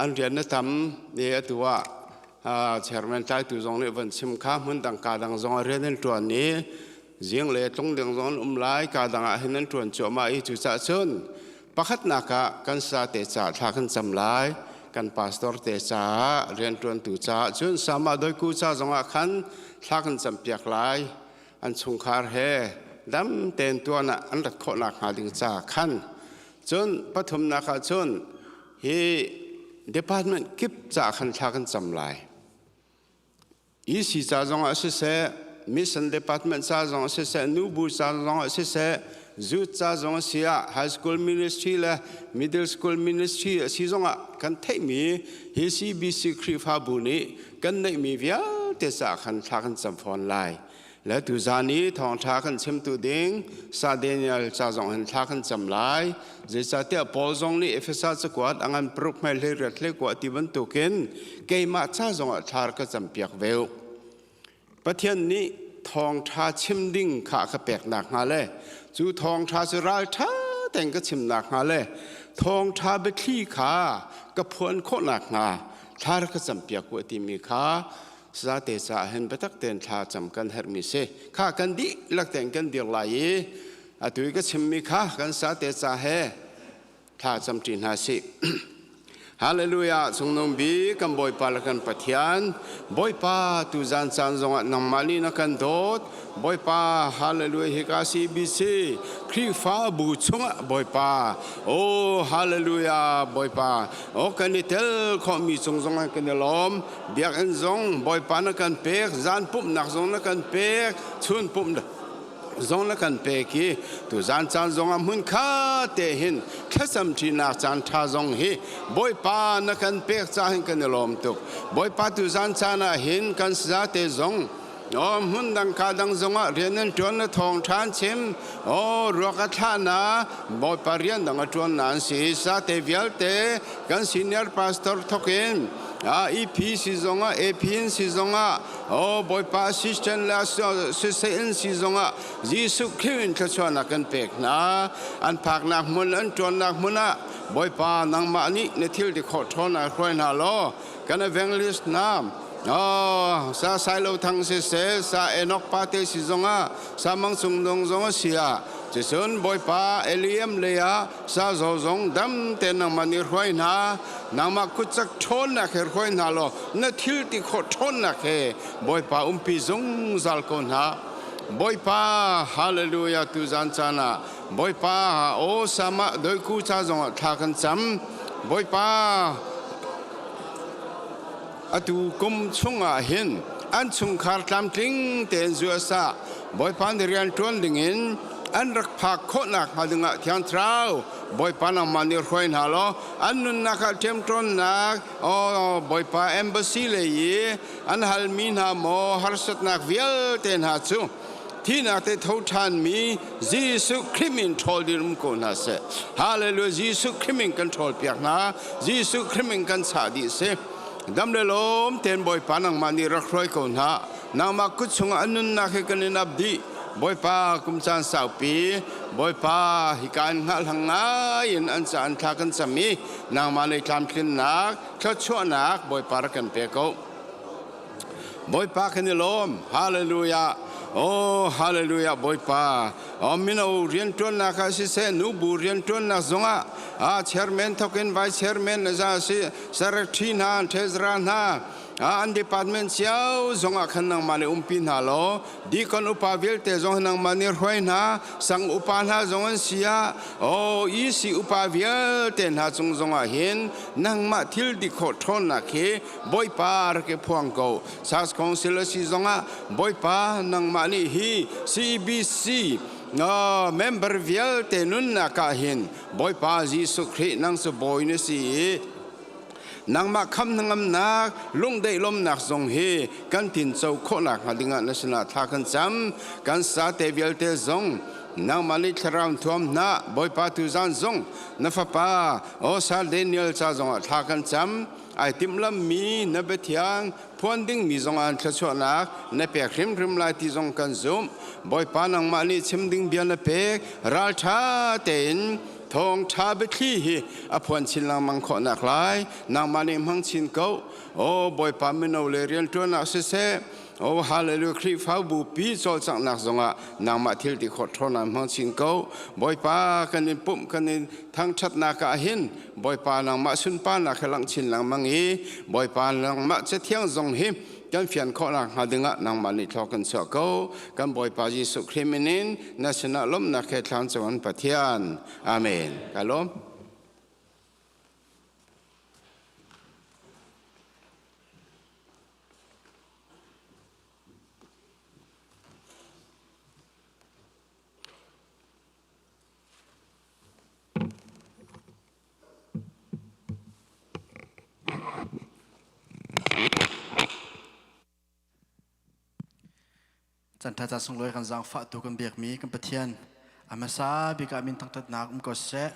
S8: an rian a tam i atu ah chairman tlaitu zong nih van chim kha hmun dang ka dang zong ah rian an ṭuan i zing le tlung ding zong an um lai ka dang ah hin an ṭuan cuahmah i cucaah cun pakhatnak ah kan sa te ca thla kan cam lai kan pastor te caah rianṭuantu caah cun sama doiku ca zong ah khan thla kan campiak lai an chungkhar he dam tein tuan ah an rat khawh nakhnga ding ca khan cun pathumnak ah cun Hi department kip ca khan thla kan cam lai. EC ca zong ah siseh, Mission Department ca zong siseh, nubu ca zong siseh, youth ca zong si ah, high school ministry le middle school ministry a si zong ah kan theihmi hi CBC Khrihfabu nih kan neihmi vialte ca khan thla kan cam fawn lai. Le tuzan i thawngṭha kan chimtu ding Sa Daniel ca zong hin thla kan cam lai. Zeicahtiah Paul zong nih Efesa cakuat a ngan paruk hmai hlei riat hlei kua ti bantukin keimah ca zong ah thla ka campiak ve u. Pathian nih thawngṭha chim ding kha ka pek nakhnga le cu thawngṭha cu ralṭha tein ka chim nakhnga le thawngṭha biathli kha ka phuan khawh nakhnga thla ka campiak u timi kha zate caah hin biatak tein thla cam kan herhmi si. Kha kan dihlak tein kan dir lai i atu i ka chimmi kha kan sate ca he thla camṭi hna sih. Hallelujah cungnung bik kan Bawipa le kan Pathian Bawipa tu zan caan zongah nangmah nih na kan dawt Bawipa hallelujah hika CBC Khrihfabu chungah Bawipa oh hallelujah Bawipa oh kan i tel khawhmi cung zongah kan i lawm biakinn zong Bawipa na kan pek zan pumhnak zong na kan pek chun pumhnak zong na kan pek i tuzan caan zong ah hmun kha te hin thlacam ṭinak caan ṭha zong hi Bawipa na kan pek ca hin kan i lawm tuk Bawipa tuzan caan ah hin kan zate zong o hmun dang ka dang zongah rian an ṭuan na thawng ṭhan chim o ruak a thlah na Bawipa rian dang a ṭuan na an si zate vialte kan senior pastor thokin a EP si zongah AP in si zongah O Bawipa assistant le siseh in si zongah Jesuh Khrih in thluachuahnak kan pek hna. An phaknak hmun an ṭuannak hmun ah Bawipa nangmah nih na thil ti khawh ṭhawn ah hruai hna law kan evangelist hna Oh, sa Sailo Thang siseh, sa Enoch Pate si zongah, sa Mang Cung Dong zong a si ah, cun Bawipa Eliam lei ah sa zo zong dam te nangmah nih hruai hna nangmah kutcak ṭhawnnak he hruai hna law na thil ti khawh ṭhawnnak he Bawipa umpi zungzal ko hna Bawipa hallelujah tuzan caan ah Bawipa aw sama doiku ca zongah thla kan cam Bawipa atu kum chungah hin an chungkhar tlamtling tein zuasa Bawipa nih rian ṭuan dingin an rak phak khawhnak hnga dingah Thiang Thlarau Bawipa nangmah nih hruai hna law an nunnak ah ṭemṭawnnak aw Bawipa embassy lei i an halmi hna maw harsatnak vialte hna cu thihnak te tho ṭhanmi Jesuh Khrih min ṭhawl dir um ko hna seh. Hallelujah Jesuh Khrih min kan ṭhawl piak hna. Jesuh Khrih min kan chah dih si. Dam le lawm ten Bawipa nangmah nih rak hruai ko hna. Nangmah kut chungah an nunnak hi kan in ap dih. Bawipa kum caan saupi Bawipa hika in hngalhang ngai in an ca an thla kan cam i nangmah lei tlamtlinnak thluachuahnak Bawipa rak kan pe ko. Bawipa kan i lawm. Hallelujah. Oh, hallelujah Bawipa. Oh, mino rianṭuannak ah siseh, nubu rianṭuannak zongah ah chairman thokin vice chairman za si secretary hna, treasurer hna, an department cio zongah khan nangmah nih umpi hna law deacon upa vialte zong nangmah nih hruai hna sang upa hna zong an si ah oh EC upa vialte hna cung zongah hin nangmah thil ti khawh ṭhawnnak hi Bawipa rak i phuang ko. SARS Council a si zongah Bawipa nangmah nih hi CBC no member vialte nunnak ah hin Bawipa Jesuh Khrih nang cu bawi na si i nangmah kham hnangamnak lungdeih lawmnak zong hi kan tinco khawhnak hnga dingah na sinah thla kan cam kan sate vialte zong nangmah nih thlarau thuam hna Bawipa tuzan zong na fapa Osal Daniel ca zongah thla kan cam ai timhlammi na biathiang phuan dingmi zong an thluachuahnak na pek hrimhrim lai ti zong kan zumh Bawipa nangmah nih chim ding bia na pek ralṭha tein thawngṭha biathli hi a phuan chin lengmang khawhnak lai nangmah nih hmang chin ko o Bawipa mino le rianṭuan ah siseh O hallelujah Khrihfabu pi cawlcanghnak zongah nangmah thil ti khawh ṭhawn hmang chin ko. Bawipa kan in pumh kan in thangṭhatnak ah hin Bawipa nangmah sunparnak he langh chin lengmang i Bawipa nangmah cathiang zong hi kan fian khawhnak hnga dingah nangmah nih thlaw kan chuah ko. Kan Bawipa Jesuh Khrih min in na sinah lawmhnak he thlan cung Pathian. Amen. Ka lawm.
S9: Cantha ca sunglawi kan zaangfah tu kan biakmi kan Pathian a hmasa bik ah min thangthatnak um ko seh.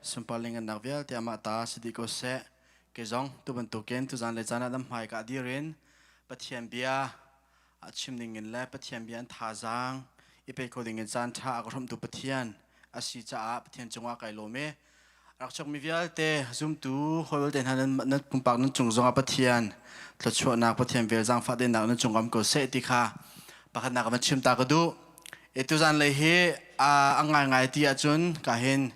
S9: Sunpar le ngannak vialte amah ta si dih ko seh. Kei zong tu bantukin tuzan le caan ah dam hmai ka dir in Pathian bia a chim ding in le Pathian bia an thazaang i pe kho ding in caan ṭha a ka hrawmtu Pathian a si caah Pathian cungah kai lawm i rak chokmi vialte zumtu hawi vialte hna nan pumpak nan cung zongah Pathian thluachuahnak Pathian vel zaangfah dennak nan cung um ko seh ti kha pakhatnak van chim ta ka duh. E tuzan lei hi a ngaingai ti ahcun ka hin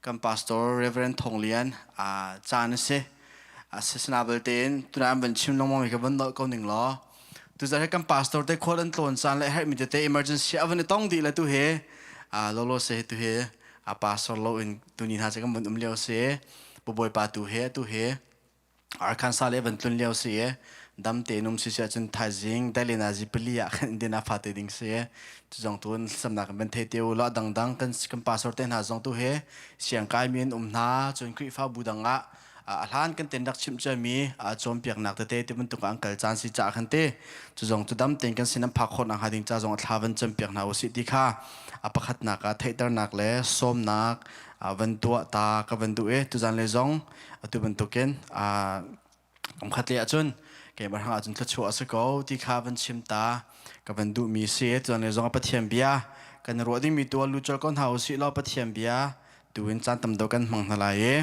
S9: kan pastor Reverend Thong Lian a caan a si. Asisna belte in tuna an van chim lengmang mi ka van nolh ko ning law tuzan hi kan pastor te khual an tlawn caan le herhmi tete emergency a van i tong dih le tu hi lolo se tu hi a pastor lo in tuni hna cu kan van um lio si bawipa tu he tu he Arkansas le van tlun lio si dam te num si si ahcun thaizing dailena zi pali ah khan Indiana fa te ding si cu zong tun samnak kan van thei te u la dangdang kan kan pastor te hna zong tu he siang kai mi an um hna cun Khrihfabu dang ah a hlan kan ten rak chimh ciami cawnpiaknak tete ti bantuk ah an kal caan si caah khan te cu zong cu dam tein kan sin an phak khawh nakhnga ding ca zong a thla van campiak hna usih ti kha a pakhatnak ah theihternak le sawmnak van tuah ta ka van duh i tuzan le zong atu bantukin Kamkhat le ahcun keimah hrang ahcun thluachuah a si ko ti kha van chim ta ka van duhmi si. Cun le zong Pathian bia kan i ruah dingmi tu ah lu col ko hna usih law Pathian bia tu in caan tam deuh kan hmang hna lai i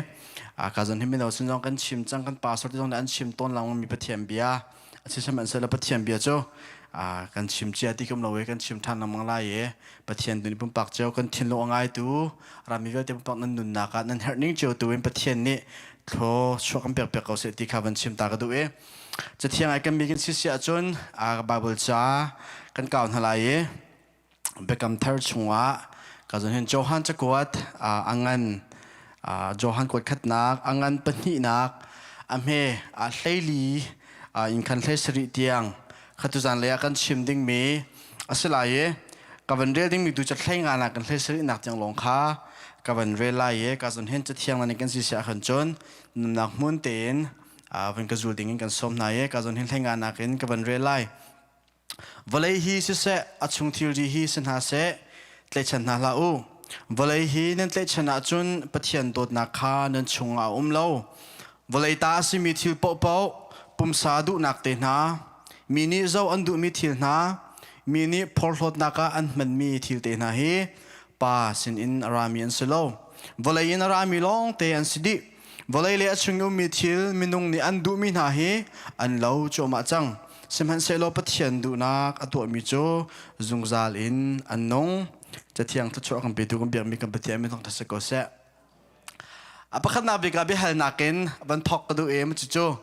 S9: ka zon hi mino sin zong kan chim cang kan pastor te zong nih an chim tawn lengmang mi Pathian bia a si sihmanhsehlaw Pathian bia cu kan chim cia ti kum lo i kan chim ṭhan lengmang lai i Pathian tu nih pumpak cio kan thinlung a ngaitu rami vialte pumpak nan nunnak ah nan herh ning cio tu in Pathian nih thlaw chuak kan pek piak ko seh ti kha van chim ta ka duh i cathiang ai kan mi kan si si ahcun Bible ca kan kau hna lai i Biakam Thar chungah ka zon hin Johan cakuat a ngan Johan kuat khatnak a ngan pahnihnak a hme a hleili in khan hlei sarih tiang khatu zan lei ah kan chim dingmi a si lai i ka van rel dingmi tu ca hlei nga nak kan hlei sarih nak tiang lawng kha ka van rel lai i ka zon hin cathiang nan kan si sia khan cun nunnak hmun tein van ka zul ding in kan sawm hna i ka zon hin hlei nga nak in ka van rel lai. Vawlei hi siseh, a chung thilri hi si hna seh, tlaihchan hna hlah u. Vawlei hi nan tlaihchan ahcun Pathian dawtnak kha nan chungah a um lo. Vawlei ta a simi thil paohpaoh, pumsa duhnak te hna, mi nih zoh an duhmi thil hna, mi nih phorhlawtnak ah an hmanmi thil te hna hi Pa sinin a rami an si lo. Vawlei in a rami lawngte an si dih. Vawlei le a chung i ummi thil minung nih an duhmi hna hi an lo cuahmah cang. Sihmanhsehlaw Pathian duhnak a tuahmi cu zungzal in an nung. Cathiang thluachuah kan petu kan biakmi kan Pathian min thawng si ko seh. A pakhatnak bik ah biahalnak in van thawk ka duh i cucu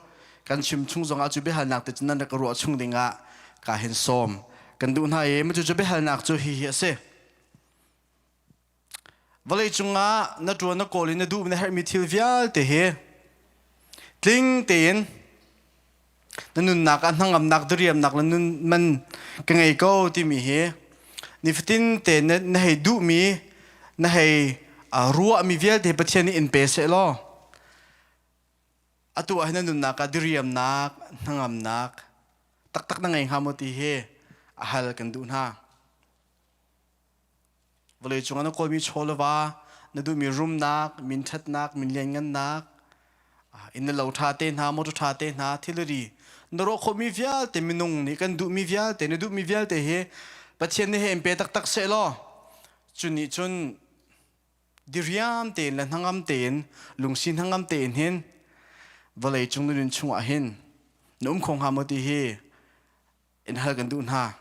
S9: kan chim chung zongah cu biahalnak te cu nan rak ruah chung dingah ka hin sawm kan duh hna i cucu biahalnak cu hihi a si. Vawlei cungah na ṭuan na kawl i na duh na herhmi thil vialte hi tling tein na nunnak ah hnangamnak diriamnak le nun man ka ngei ko timi hi nifatin te na hei duhmi na hei ruahmi vialte Pathian nih in pe seh law atu ah hin na nunnak ah diriamnak hnangamnak taktak na ngei hnga maw ti hi a hal kan duh hna. Vawlei cungah na kawlmi chaw le va, na duhmi rumnak, min ṭhatnak, min lianngannak, inn le lo ṭha te hna, motor ṭha te hna, thilri, na ruah khawhmi vialte minung nih kan duhmi vialte, na duhmi vialte hi Pathian nih hei in pe taktak seh law, cu nih cun diriam tein le hnangam tein, lungsi hnangam tein hin vawlei cung na nun chungah hin na um kho hnga maw ti hi in hal kan duh hna.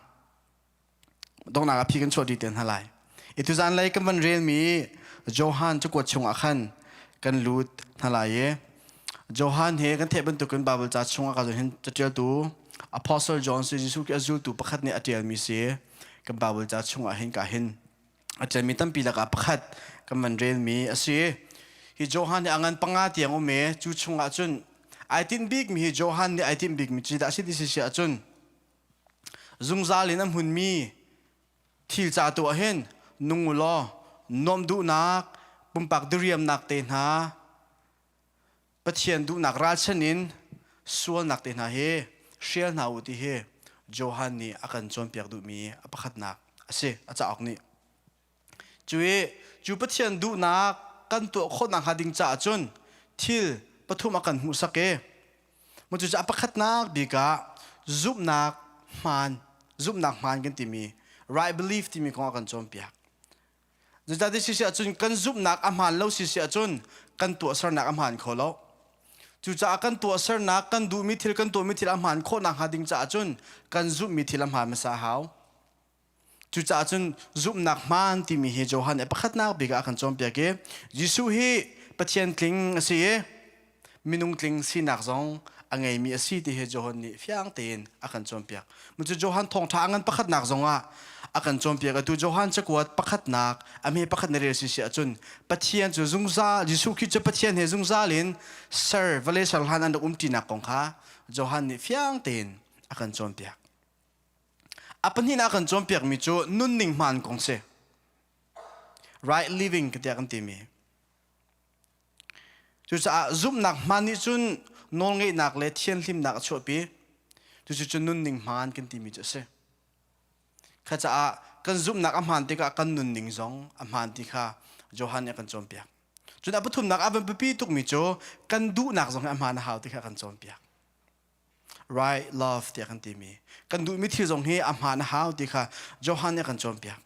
S9: Donghnak ah phi kan chuah dih te hna lai. I tuzan lei kan van relmi Johan cakuat chungah khan kan lut hna lai i Johan he kan theih bantukin Bible ca chungah ka hin catialtu Apostle John si Jesuh Khrih a zultu pakhat nih a tialmi si kan Bible ca chungah hin ka hin a tialmi tampi lakah pakhat kan van relmi a si. Hi Johan hi a ngan panga tiang um i cu chungah cun ai tinh bikmi hi Johan nih ai tinh bikmi cu dah a si ti si ahcun Zungzal in a hmunmi thil ca tu ah hin nung u law nuamh duhnak, pumpak diriamnak te hna, Pathian duhnak ralchan in sualnak te hna hi hrial hna u ti hi Johan nih a kan cawnpiak duhmi a pakhatnak a si a cauk nih. Cu i cu Pathian duhnak kan tuah khawh nakhnga ding caah cun thil pathum a kan hmuhsak i mu cu a pakhatnak bik ah zumhnak hmaan zumhnak hmaan kan timi right belief timi kong a kan cawnpiak. Zeicahtiah sisi ahcun kan zumhnak a hmaan lo sisi ahcun kan tuahsernak a hmaan kho lo. Cucaah kan tuahsernak, kan duhmi thil, kan tuahmi thil a hmaan khawh nakhnga ding caah cun kan zumhmi thil a hmaan hmasa a hau. Cucaah cun zumhnak hmaan timi hi Johan nih pakhatnak bik ah a kan cawnpiak i Jesuh hi Pathian tling a si i minung tling sinak zong a ngeimi a si ti hi Johan nih fiang tein a kan cawnpiak. Mu cu Johan thawngṭha a ngan pakhatnak zong ah a kan cawnpiak. Atu Johan cakuat pakhatnak a hme pakhat na rel si si ahcun Pathian cu zungzal Jesuh Khrih cu Pathian he zungzal in ser vawlei ser hlan an rak umṭinak kong kha Johan nih fiang tein a kan cawnpiak. A pahnihnak a kan cawnpiakmi cu nunning hmaan kong si. Right living tiah kan timi. Cucaah zumhnak hmaan nih cun nawlngeihnak le thianhlimnak a chuahpi. Cucu nunning hmaan kan timi cu a si. Kha caah kan zumhnak a hmaan tikah kan nunning zong a hmaan ti kha Johan nih a kan cawnpiak. Cun a pathumnak a van biapi tukmi cu kan duhnak zong hi a hmaan a hau ti kha a kan cawnpiak. Right love tiah kan timi. Kan duhmi thil zong hi a hmaan a hau ti kha Johan nih a kan cawnpiak.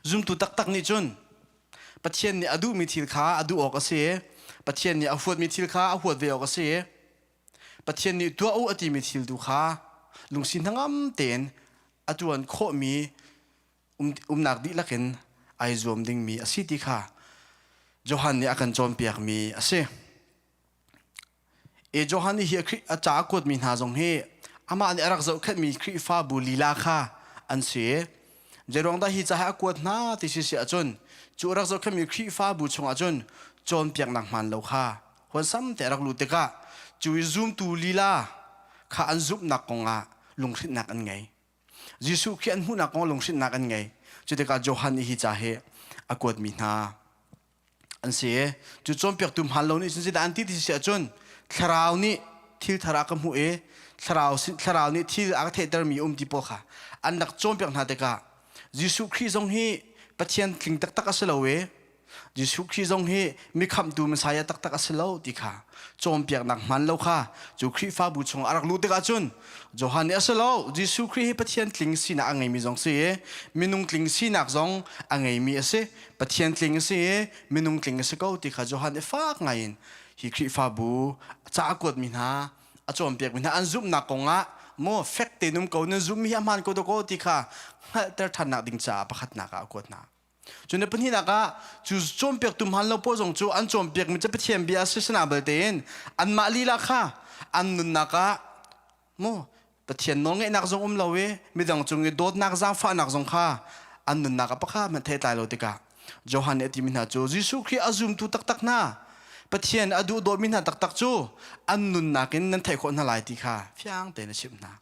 S9: Zumtu taktak nih cun Pathian nih a duhmi thil kha a duh awk a si i Pathian nih a huatmi thil kha a huat ve awk a si i Pathian nih tuah u a timi thil tu kha lungsi hnangam tein a ṭuan khawhmi umnak dihlak in ai zuam dingmi a si ti kha Johan nih a kan cawnpiakmi a si. E Johan nih hi a ca a kuatmi hna zong hi amah nih a rak zohkhenhmi Khrihfabu lila kha an si. Zeiruang dah hi ca hi a kuat hna ti si si ahcun cu a rak zohkhenhmi Khrihfabu chungah cun cawnpiaknak hmaan lo kha huansam te a rak luh tikah cu i zumtu lila kha an zumhnak kongah lunghrinhnak an ngei. Jesuh khi an hmuhnak kong lunghrinhnak an ngei. Cu tikah Johan nih hi ca hi a kuatmi hna an si i cu cawnpiaktu hmaan lo nih cun zeidah an ti ti si ahcun thlarau nih thil thar a ka hmuh i thlarau thlarau nih thil a ka theihtermi um ti pawl kha an rak cawnpiak hna tikah Jesuh Khrih zong hi Pathian tling taktak a si lo i Jesuh Khrih zong hi mi khamhtu Messiah taktak a si lo ti kha cawnpiaknak hmaan lo kha cu Khrihfabu chung a rak luh tikah cun Johan nih a si lo Jesuh Khrih hi Pathian tling sinak a ngeimi zong si i minung tling sinak zong a ngeimi a si Pathian tling a si i minung tling a si ko ti kha Johan nih fak ngaiin hi Khrihfabu ca a kuatmi hna a cawnpiakmi hna an zumhnak kongah maw fek tein um ko nan zumhmi hi a hmaan ko dakaw ti kha hngalhter ṭhannak ding caah pakhatnak ah a kuat hna. Cun na pahnihnak ah cu cawnpiaktu hmaan lo pawl zong cu an cawnpiakmi cu Pathian bia a si sana belte in anmah lila kha an nunnak ah Mu Pathian nawlngeihnak zong um lo i midang cung i dawtnak zaangfahnak zong kha an nunnak ah pakhat hmanh thei tlai lo tikah Johan nih a timi hna cu Jesuh Khrih a zumtu taktak hna Pathian a duh dawtmi hna taktak cu an nunnak in nan theih khawh hna lai ti kha fiang tein a chimh hna.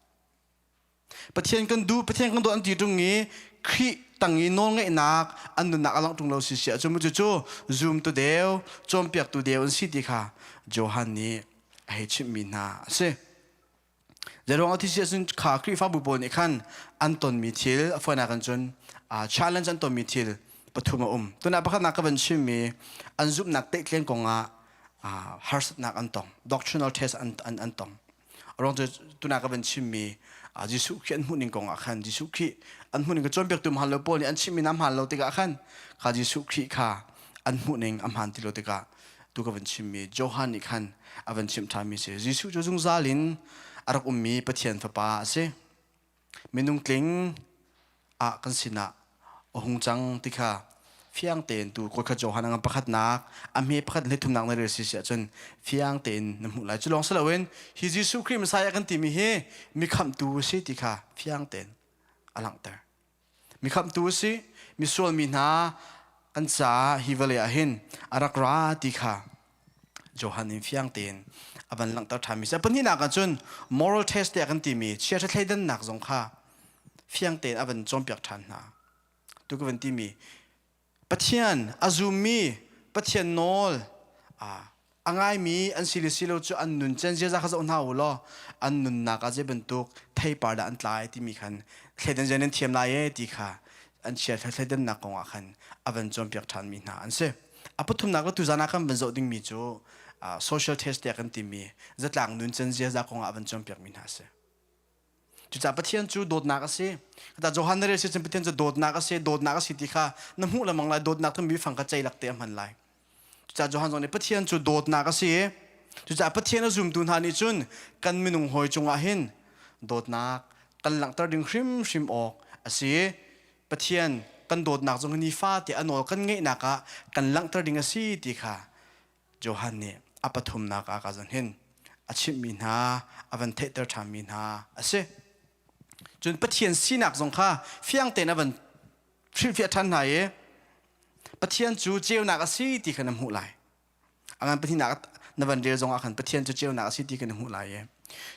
S9: Pathian kan duh, Pathian kan dawt an ti ṭung i Khrih tang i nawlngeihnak an nunnak a langh ṭung lo si si ahcun cu cu zumtu deu, cawnpiaktu deu an si ti kha Johan nih a hei chimhmi hna a si. Zeiruang ah thisi ahcun kha Khrihfabu pawl nih khan an tonmi thil a fawinak in cun challenge an tonmi thil pathum a um. Tunah pakhatnak ka van chimmi an zumhnak teihtlen kongah harsatnak an tong. Doctrinal test an, an, an tong. Ruang cu tunah ka van chimmi Jesuh Khrih an hmuhning kongah khan Jesuh Khrih an hmuhning ka cawnpiaktu hmaan lo pawl nih an chimmi na hmaan lo tikah khan kha Jesuh Khrih kha an hmuhning a hmaan ti lo tikah tu ka van chimmi Johan nih khan a van chimh ṭhanmi si. Jesuh cu zungzal in a rak ummi Pathian Fapa a si. Minung tling ah kan sinah a hung cang ti kha fiang tein tu kawlkhat Johan a ngan pakhatnak a hme pakhat le thumnak na rel si si ahcun fiang tein na hmuh lai. Cu lawng si loin hi Jesuh Khrih Messiah kan timi hi mi khamhtu a si ti kha fiang tein a langhter. Mi khamhtu a si, misual mi hna an caah hi vawlei ah hin a rak ra ti kha Johan in fiang tein a van langhter ṭhanmi si. A pahnihnak ah cun moral test tiah kan timi chiaṭha thleidannak zong kha fiang tein a van cawnpiak ṭhan hna. Tu ka van timi Pathian a zummi Pathian nawl. A ngaimi an si le si lo cu an nun cen ziaza kha zoh hna u law an nunnak ah zei bantuk theipar dah an tlai timi khan thleidan zia nan thiam lai e ti kha an chia thleidannak kong ah khan a van cawnpiak ṭhanmi hna an si. A pathumnak le tuzan ah kan van zoh dingmi cu social test tiah kan timi zatlang nun cen ziaza kong ah a van cawnpiakmi hna a si. Cucaah Pathian cu dawtnak a si. Kata Johan na rel si cun Pathian cu dawtnak a si, dawtnak a si ti kha na hmuh lengmang lai, dawtnak timi fang kha ceilak te a hman lai. Cucaah Johan zong nih Pathian cu dawtnak a si. Cucaah Pathian a zumtu hna nih cun kan minung hawi cungah hin dawtnak kan langhter ding hrimhrim awk a si. Pathian kan dawtnak zong hi nifate a nawl kan ngeihnak ah kan langhter ding a si ti kha Johan nih a pathumnak ah ka zan hin a chimhmi hna a van theihter ṭhanmi hna a si. Cun Pathian sinak zong kha fiang tein a van hrilhfiah ṭhan hna i Pathian cu ceunak a si ti kha na hmuh lai. A ngan pahnihnak na van rel zong ah khan Pathian cu ceunak a si ti kha na hmuh lai i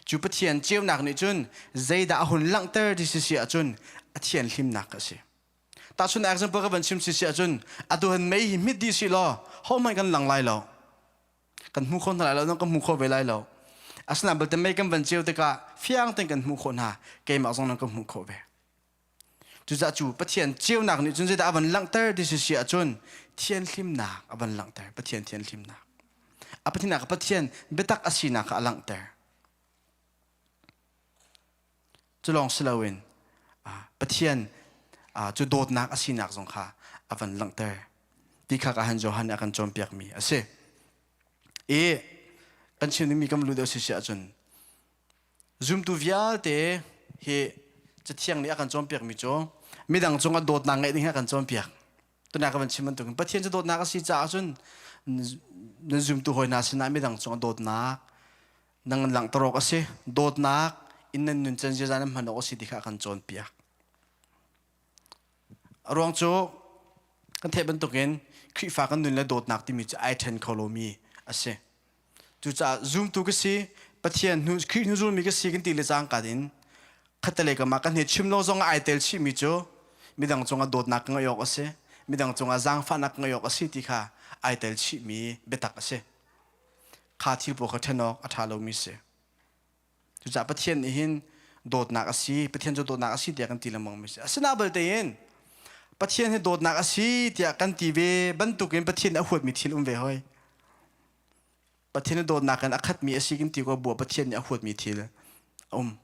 S9: cu Pathian ceunak nih cun zeidah a hun langhter ti si si ahcun a thianhlimnak a si. Tahchun example ka van chim si si ahcun atu han mei hi hmit dih si law hohmanh kan lang lai lo. Kan hmu kho hna lai lo, kan hmu kho ve lai lo. Asinain balte mei kan van ceu tikah fiang tein kan hmuh khawh hna. Keimah zong nan ka hmuh khawh ve. Cucaah cu Pathian ceunak nih cun zeidah a van langhter ti si si ahcun thianhlimnak a van langhter. Pathian thianhlimnak. A pathinak Pathian biatak a sinak kha a langhter. Cu lawng si loin Pathian cu dawtnak a sinak zong kha a van langhter. Ti kha ka han Johan nih a kan cawnpiakmi a si. I kan chim dingmi kan lu deuh si si ahcun zumtu vialte hi Cathiang nih a kan cawnpiakmi cu midang cungah dawtnak ngeih ding hi a kan cawnpiak. Tuna ka van chim bantukin Pathian cu dawtnak a si caah cun nan zumtu hawi hna sinah midang cungah dawtnak nang langhter awk a si. Dawtnak in nan nun can ziaza nan hman awk a si ti kha a kan cawnpiak. A ruang cu kan theih bantukin Khrihfa kan nun le dawtnak timi cu ai ṭhen kho lomi a si. Cucaah zumtu ka si, Pathian hnu Khrih hnu zulmi ka si kan ti le cangka in khattelei kam ah kan hei chim lo zong ah ai tel chihmi cu midang cungah dawtnak ka ngeih awk a si, midang cungah zaangfahnak ka ngeih awk a si ti kha ai tel chihmi biatak a si. Kha thil pawl kha ṭhen awk a ṭha lomi si. Cucaah Pathian nih hin dawtnak a si, Pathian cu dawtnak a si tiah kan ti lengmang mi si. Asinain balte in Pathian hi dawtnak a si tiah kan ti ve bantukin Pathian nih a huatmi thil um ve hoi. Pathian dawtnak in a khatmi a si kan ti ko bua Pathian nih a huatmi thil a um.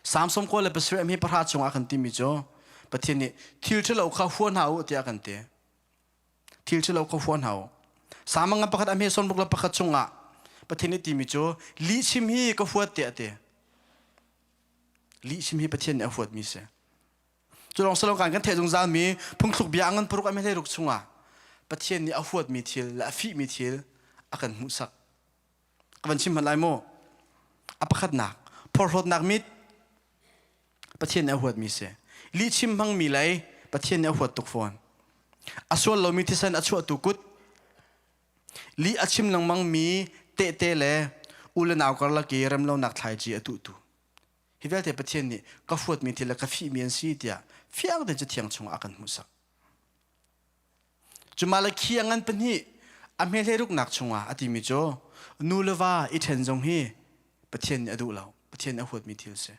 S9: Samson kawl le pasarih hi pahra chungah kan timi cu Pathian nih thil ṭhalo kha hua hna u tiah kan ti. Thil ṭhalo kha hua hna u. Samang pakhat a hme sawn le pakhat chungah Pathian nih timi cu lihchim hi ka huat tiah a ti. Lihchim hi Pathian nih a huatmi si. Cu lawng si lo kan kan theih zungzalmi phungthluk bia a ngan paruk a hlei ruk chungah Pathian nih a huatmi thil le a fihmi thil a kan hmuhsak. Ka van chim hmanh lai maw? A pakhatnak, phorhlawtnak mit Pathian nih a huatmi si. Lihchim hmangmi lei Pathian nih a huat tuk fawn. A sual lomi thisen a chuahtu kut lih a chim lengmangmi tehte le u le nau karlak i remlonak thlaici a tuhtu. Hi vialte Pathian nih ka huatmi thil le ka fihmi an si tiah fiang tein Cathiang chungah a kan hmuhsak. Cu Malakhi a ngan pahnih a hmehlei ruknak chungah a timi cu nu le va i ṭhen zong hi Pathian nih a duh lo. Pathian nih a huatmi thil si.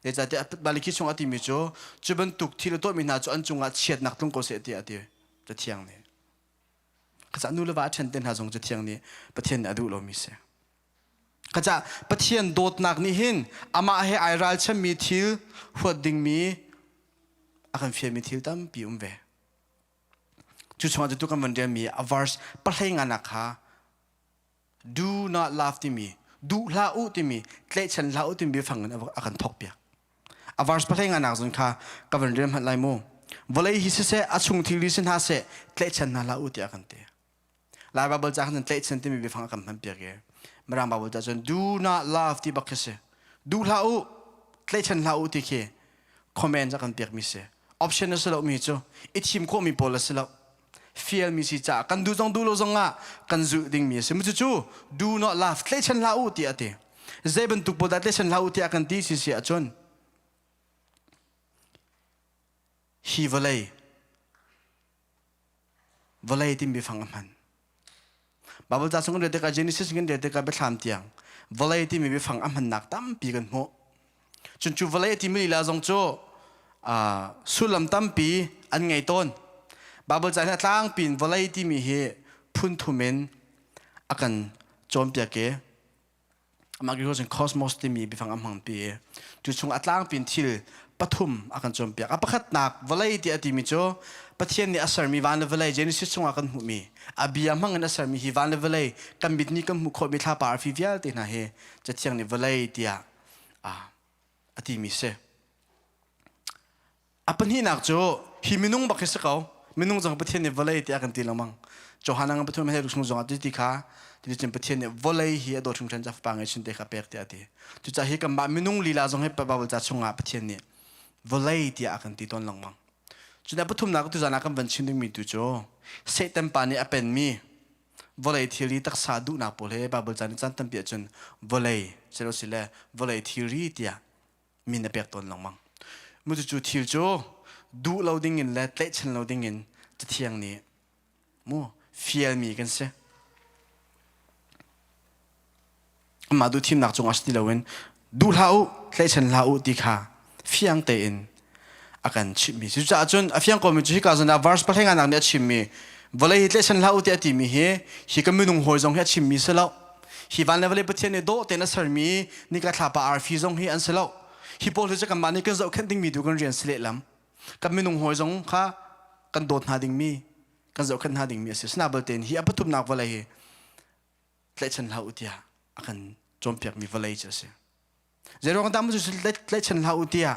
S9: Zeicahtiah Malakhi chung a timi cu cu bantuk thil a tuahmi hna cu an cungah chiatnak tlung ko seh tiah a ti Cathiang nih. Kacah nu le va a ṭhen te hna zong Cathiang nih Pathian nih a duh lomi si. Kacah Pathian dawtnak nih hin amah he ai ralchanmi thil huat dingmi a kan fialmi thil tampi um ve. Cu chungah cu tu kan van relmi a verse pahlei nganak kha do not love timi duh hlah u timi tlaihchan hlah u timi biafang in a kan thawk piak. A verse pahlei nganak zon kha ka van rel hmanh lai mu. Vawlei hi siseh a chung thil si hna seh tlaihchan hna hlah u tiah a kan ti. Lai Bible ca khan tlaihchan timi biafang a kan hman piak i Mirang Bible ca cun do not love ti bak khi si. Duh hlah u, tlaihchan hlah u ti khi comment a kan piak mi si. Option a si lo mi cu i thim khawh mi pawl a si lo. Fial mi si caah kan duh zong duh lo zong ah kan zulh ding mi a si. Cu cu do not love tlaihchan hlah u ti a ti. Zei bantuk pawl dah tlaihchan hlah u tiah kan ti si si ahcun hi vawlei Vawlei timi biafang a hman. Bible ca chung kan rel tikah Genesis kan rel tikah biathlam tiang vawlei timi biafang a hmannak tampi kan hmuh. Cun cu vawlei a timi lila zong cu sullam tampi an ngei tawn. Bible ca hi a tlangpi in vawlei timi hi phun thum in a kan cawnpiak i amah Greek cun cosmos timi biafang a hmangpi i cu chung a tlangpi in thil pathum a kan cawnpiak. A pakhatnak vawlei ti a timi cu Pathian nih a sermi van le vawlei Genesis chungah kan hmuhmi a bia hmang in a sermi hi van le vawlei kan mit nih kan hmuh khawhmi thlapa arfi vialte hna hi Cathiang nih vawlei tiah a timi si. A pahnihnak cu hi minung bak hi si ko. Minung zong Pathian nih vawlei tiah kan ti lengmang. Johan ang pathum he chung zong ah ti kha ti cun Pathian nih vawlei hi a dawt hringhran ca fapa ngei chun te kha pek tiah a ti. Cucaah hi kanmah minung lila zong hi Bible ca chungah Pathian nih vawlei tiah a kan ti tawn lengmang. Cun a pathumnak tuzan ah kan van chim dingmi tu cu Satan pa nih a penmi vawlei thilri taksa duhnak pawl he Bible ca nih caan tampi ahcun vawlei silosile vawlei thilri tiah min a pek tawn lengmang. Mu cu thil cu duh lo dingin le tlaihchan lo dingin Cathiang nih mu fialmi kan si. Amah duh thimnak cungah si ti loin duh hlah u, tlaihchan hlah u ti kha fiang tein a kan chimhmi. Cucaah cun a fiang komi cu hika zawn ah verse pahlenga nak nih a chimmi vawlei hi tlaihchan hlah u ti a timi hi hi kan minung hawi zong hi a chimmi si lo. Hi van le vawlei Pathian nih dawh tein a sermi nika thlapa arfi zong hi an si lo. Hi pawl hi cu kanmah nih kan zohkhenh dingmi tu kan rian si lehlam. Kan minung hawi zong kha kan dawt hna dingmi, kan zohkhenh hna dingmi a si. Sina balte hi a pathumnak vawlei hi tlaihchan hlah u tiah a kan cawnpiakmi vawlei cu a si. Zeiruang dah cu tlaihchan hlah u tiah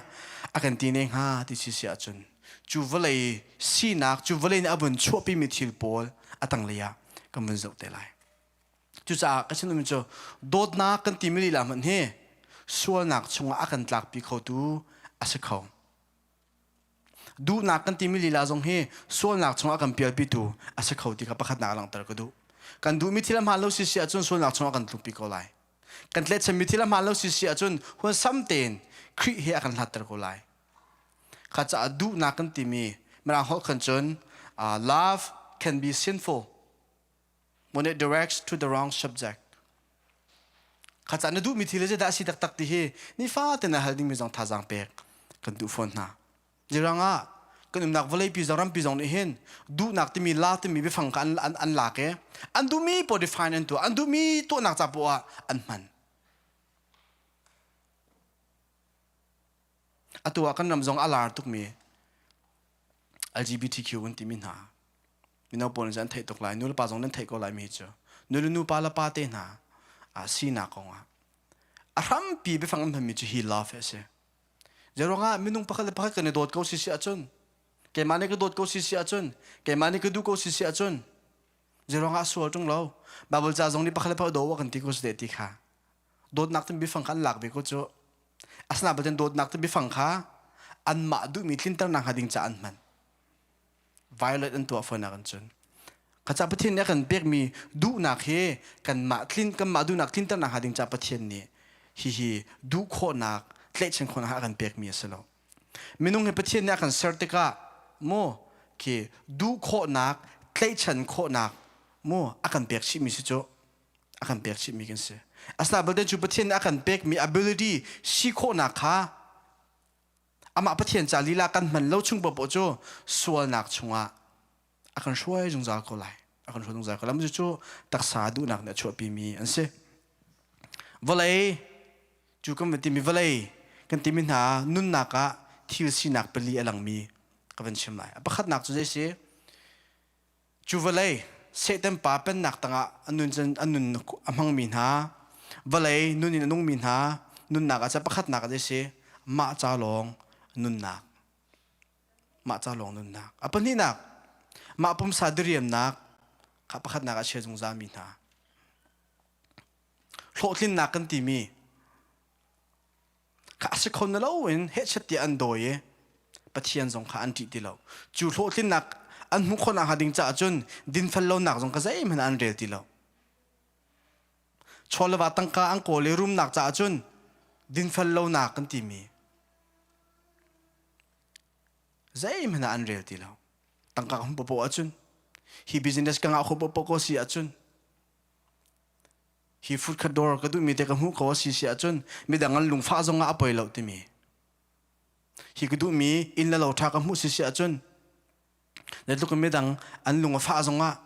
S9: a kan ti ne hnga ti si si ahcun cu vawlei sinak cu vawlei nih a vun chuahpimi thil pawl a tanglei ah kan vun zoh te lai. Cucaah ka chim cu dawtnak kan timi lila hmanh hi sualnak chungah a kan tlakpi khotu a si kho. Duhnak kan timi lila zong hi sualnak chungah a kan pialpitu a si kho ti kha pakhatnak langhter ka duh. Kan duhmi thil a hmaan lo si si ahcun sualnak chungah kan tlukpi ko lai. Kan tlaihchanmi thil a hmaan lo si si ahcun huansam tein Khrih he a kan hlatter ko lai. Kha caah duhnak kan timi Mirang holh khan cun uh, love can be sinful when it directs to the wrong subject. Kha ca na duhmi thil zeidah a si taktak ti hi nifate na hal dingmi zong thazaang pek kan duh fawn hna. Jirang ah kan umnak vawleipi zong rampi zong nih hin duhnak timi la timi biafang kha an, an, an lak i an duhmi paoh define an tuah an duhmi tuahnak ca poah ah an hman. Atu ah kan ram zong a lar tukmi LGBTQ kan timi hna mino pawl nih an theih tuk lai nu le pa zong nan theih ko lai mi cu nu le nu pa le pa te hna a sinak kong ah a hrampi biafang an hmanmi cu hi love a si zeiruangah minung pakhat le pakhat kan i dawt ko si si ahcun keimah nih ka dawt ko si si ahcun keimah nih ka duh ko si si ahcun zeiruangah a sual ṭung lo Bible ca zong nih pakhat le pakhat daw kan ti ko si ti kha dawtnak tin biafang kha an lak ve ko cu asina baten dawtnak tin biafang kha anmah duhmi tlinternak hnga ding ca an hman violate an tuah fawn ah cun khaca Pathian nih a kan pekmi duhnak hi kanmah tlin kanmah duhnak tlinternak hnga ding ca Pathian nih hihi duh khawhnak tlaihchan khawhnak a kan pekmi a si lo minung hi Pathian nih a kan ser tikah mu khi duh khawhnak tlaihchan khawhnak mu a kan pek chihmi si cu a kan pek chihmi kan si asina balte cu Pathian nih a kan pekmi ability si khawhnak kha Amah Pathian ca lila kan hman lo chung paohpaoh cu sualnak chungah a kan hruai zungzal ko lai. A kan hruai zungzal ko lai. Cucu taksa duhnak nih a chuahpimi an si. Vawlei cu kan van timi vawlei kan timi hna nunnak ah thil sinak pali a langmi ka van chim lai. A pakhatnak cu zei si? Cu vawlei Satan pa pennak tangah a nun a nun a hmangmi hna vawlei nun in a nungmi hna nunnak ah pakhatnak a si mah ca lawng nunnak mah ca lawng nunnak a pahnihnak mah pumsa diriamnak kha pakhatnak ah chia zungzal mi hna hlawhtlinnak kan timi kha a si kho na loin hehchet tiah an dawi i Pathian zong kha an ṭih ti lo. Cu hlawhtlinnak an hmuh khawhnak hnga ding caah cun dinfel lonak zong kha zeihmanh an rel ti lo. Chaw le va tangka an kawl i rumnak caah cun dinfel lonak kan timi zeihmanh ah an rel ti lo. Tangka ka hmuh paoh ahcun hi business ka ngah khawh paoh ko si ahcun. Hi food khat dawr ka duhmi te ka hmuh ko a si si ahcun midang an lungfah zongah a poi lo timi. Hi ka duhmi inn le lo ṭha ka hmuh si si ahcun zeitluk in midang an lung a fah zongah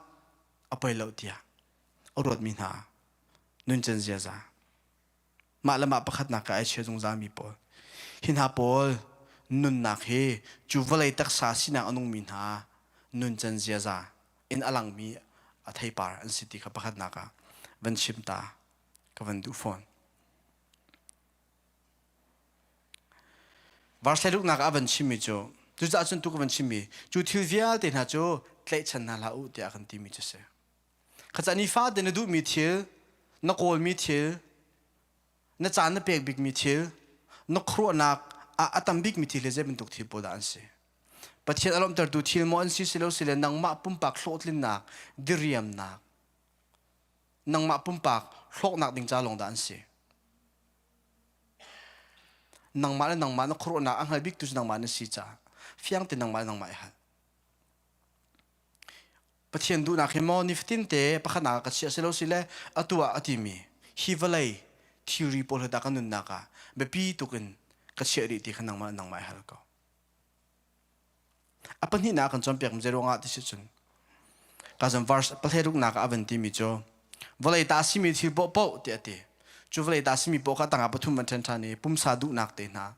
S9: a poi lo tiah a ruatmi hna nuncan ziaza. Mah le mah pakhatnak ka ai chia zungzalmi pawl. Hi hna pawl nunnak hi cu vawlei taksa sinak a nungmi hna nuncan ziaza in a langmi a theipar an si ti kha pakhatnak ah van chim ta ka van duh fawn. Verse nak ah van chimmi cu cucaah cun tu ka van chimmi cu thil vialte hna cu tlaihchan hna hlah u tiah kan timi cu si. Khaca nifate na duhmi thil, na kawlmi thil, na caan na pek bikmi thil, na khuaruahnak ah a tam bikmi thil hi zei bantuk thil pawl dah an si? Pathian a lawmhtertu thil maw an si si lo si le nangmah pumpak hlawhtlinnak, diriamnak, nangmah pumpak hlawknak ding ca lawng dah an si? Nangmah le nangmah na khuaruahnak a hngal biktu cu nangmah na si caah fiang tein nangmah le nangmah i hal. Pathian duhnak hi maw nifatin te pakhatnak ah ka chiah si lo si le atu ah a timi hi vawlei thilri pawl he dah ka nunnak ah biapi tuk in ka chiah rih ti kha nangmah le nangmah i hal ko. A pahnihnak kan cawnpiak mi zeiruangah ti si cun ka zan verse pahleiruknak ah a van timi cu vawlei ta simi thil paohpaoh tiah a ti. Cu vawlei ta simi paoh kha tangah pathum van ṭhen ṭhan i pumsa duhnak te hna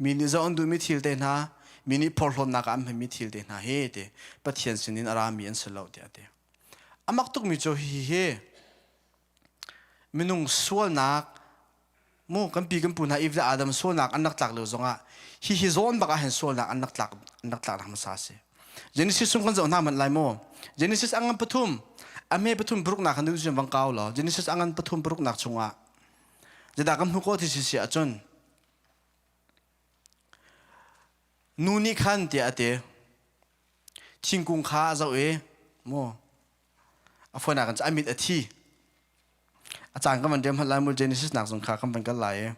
S9: mi nih zoh an duhmi thil te hna mi nih phorhlawtnak ah an hmanmi thil te hna hi ti Pathian sinin a rami an si lo tiah a ti. A mak tukmi cu hihi hi minung sualnak mu kan pi kan pu hna Eve le Adam sualnak an rak tlak lio zongah hihi zawn bak ah hin sualnak an rak tlak an rak tlak hmasa si. Genesis chung kan zoh hna manh lai maw? Genesis angan pathum a hme pathum paruknak kan duh bang kau law Genesis angan pathum paruknak chungah zeidah kan hmuh ko ti si si ahcun nu nih khan tiah a ti thingkung kha a zoh i mu a fawinak in a mit a thi a caan kan van riam hmanh lai mu Genesis nak zong kha kan van kal lai i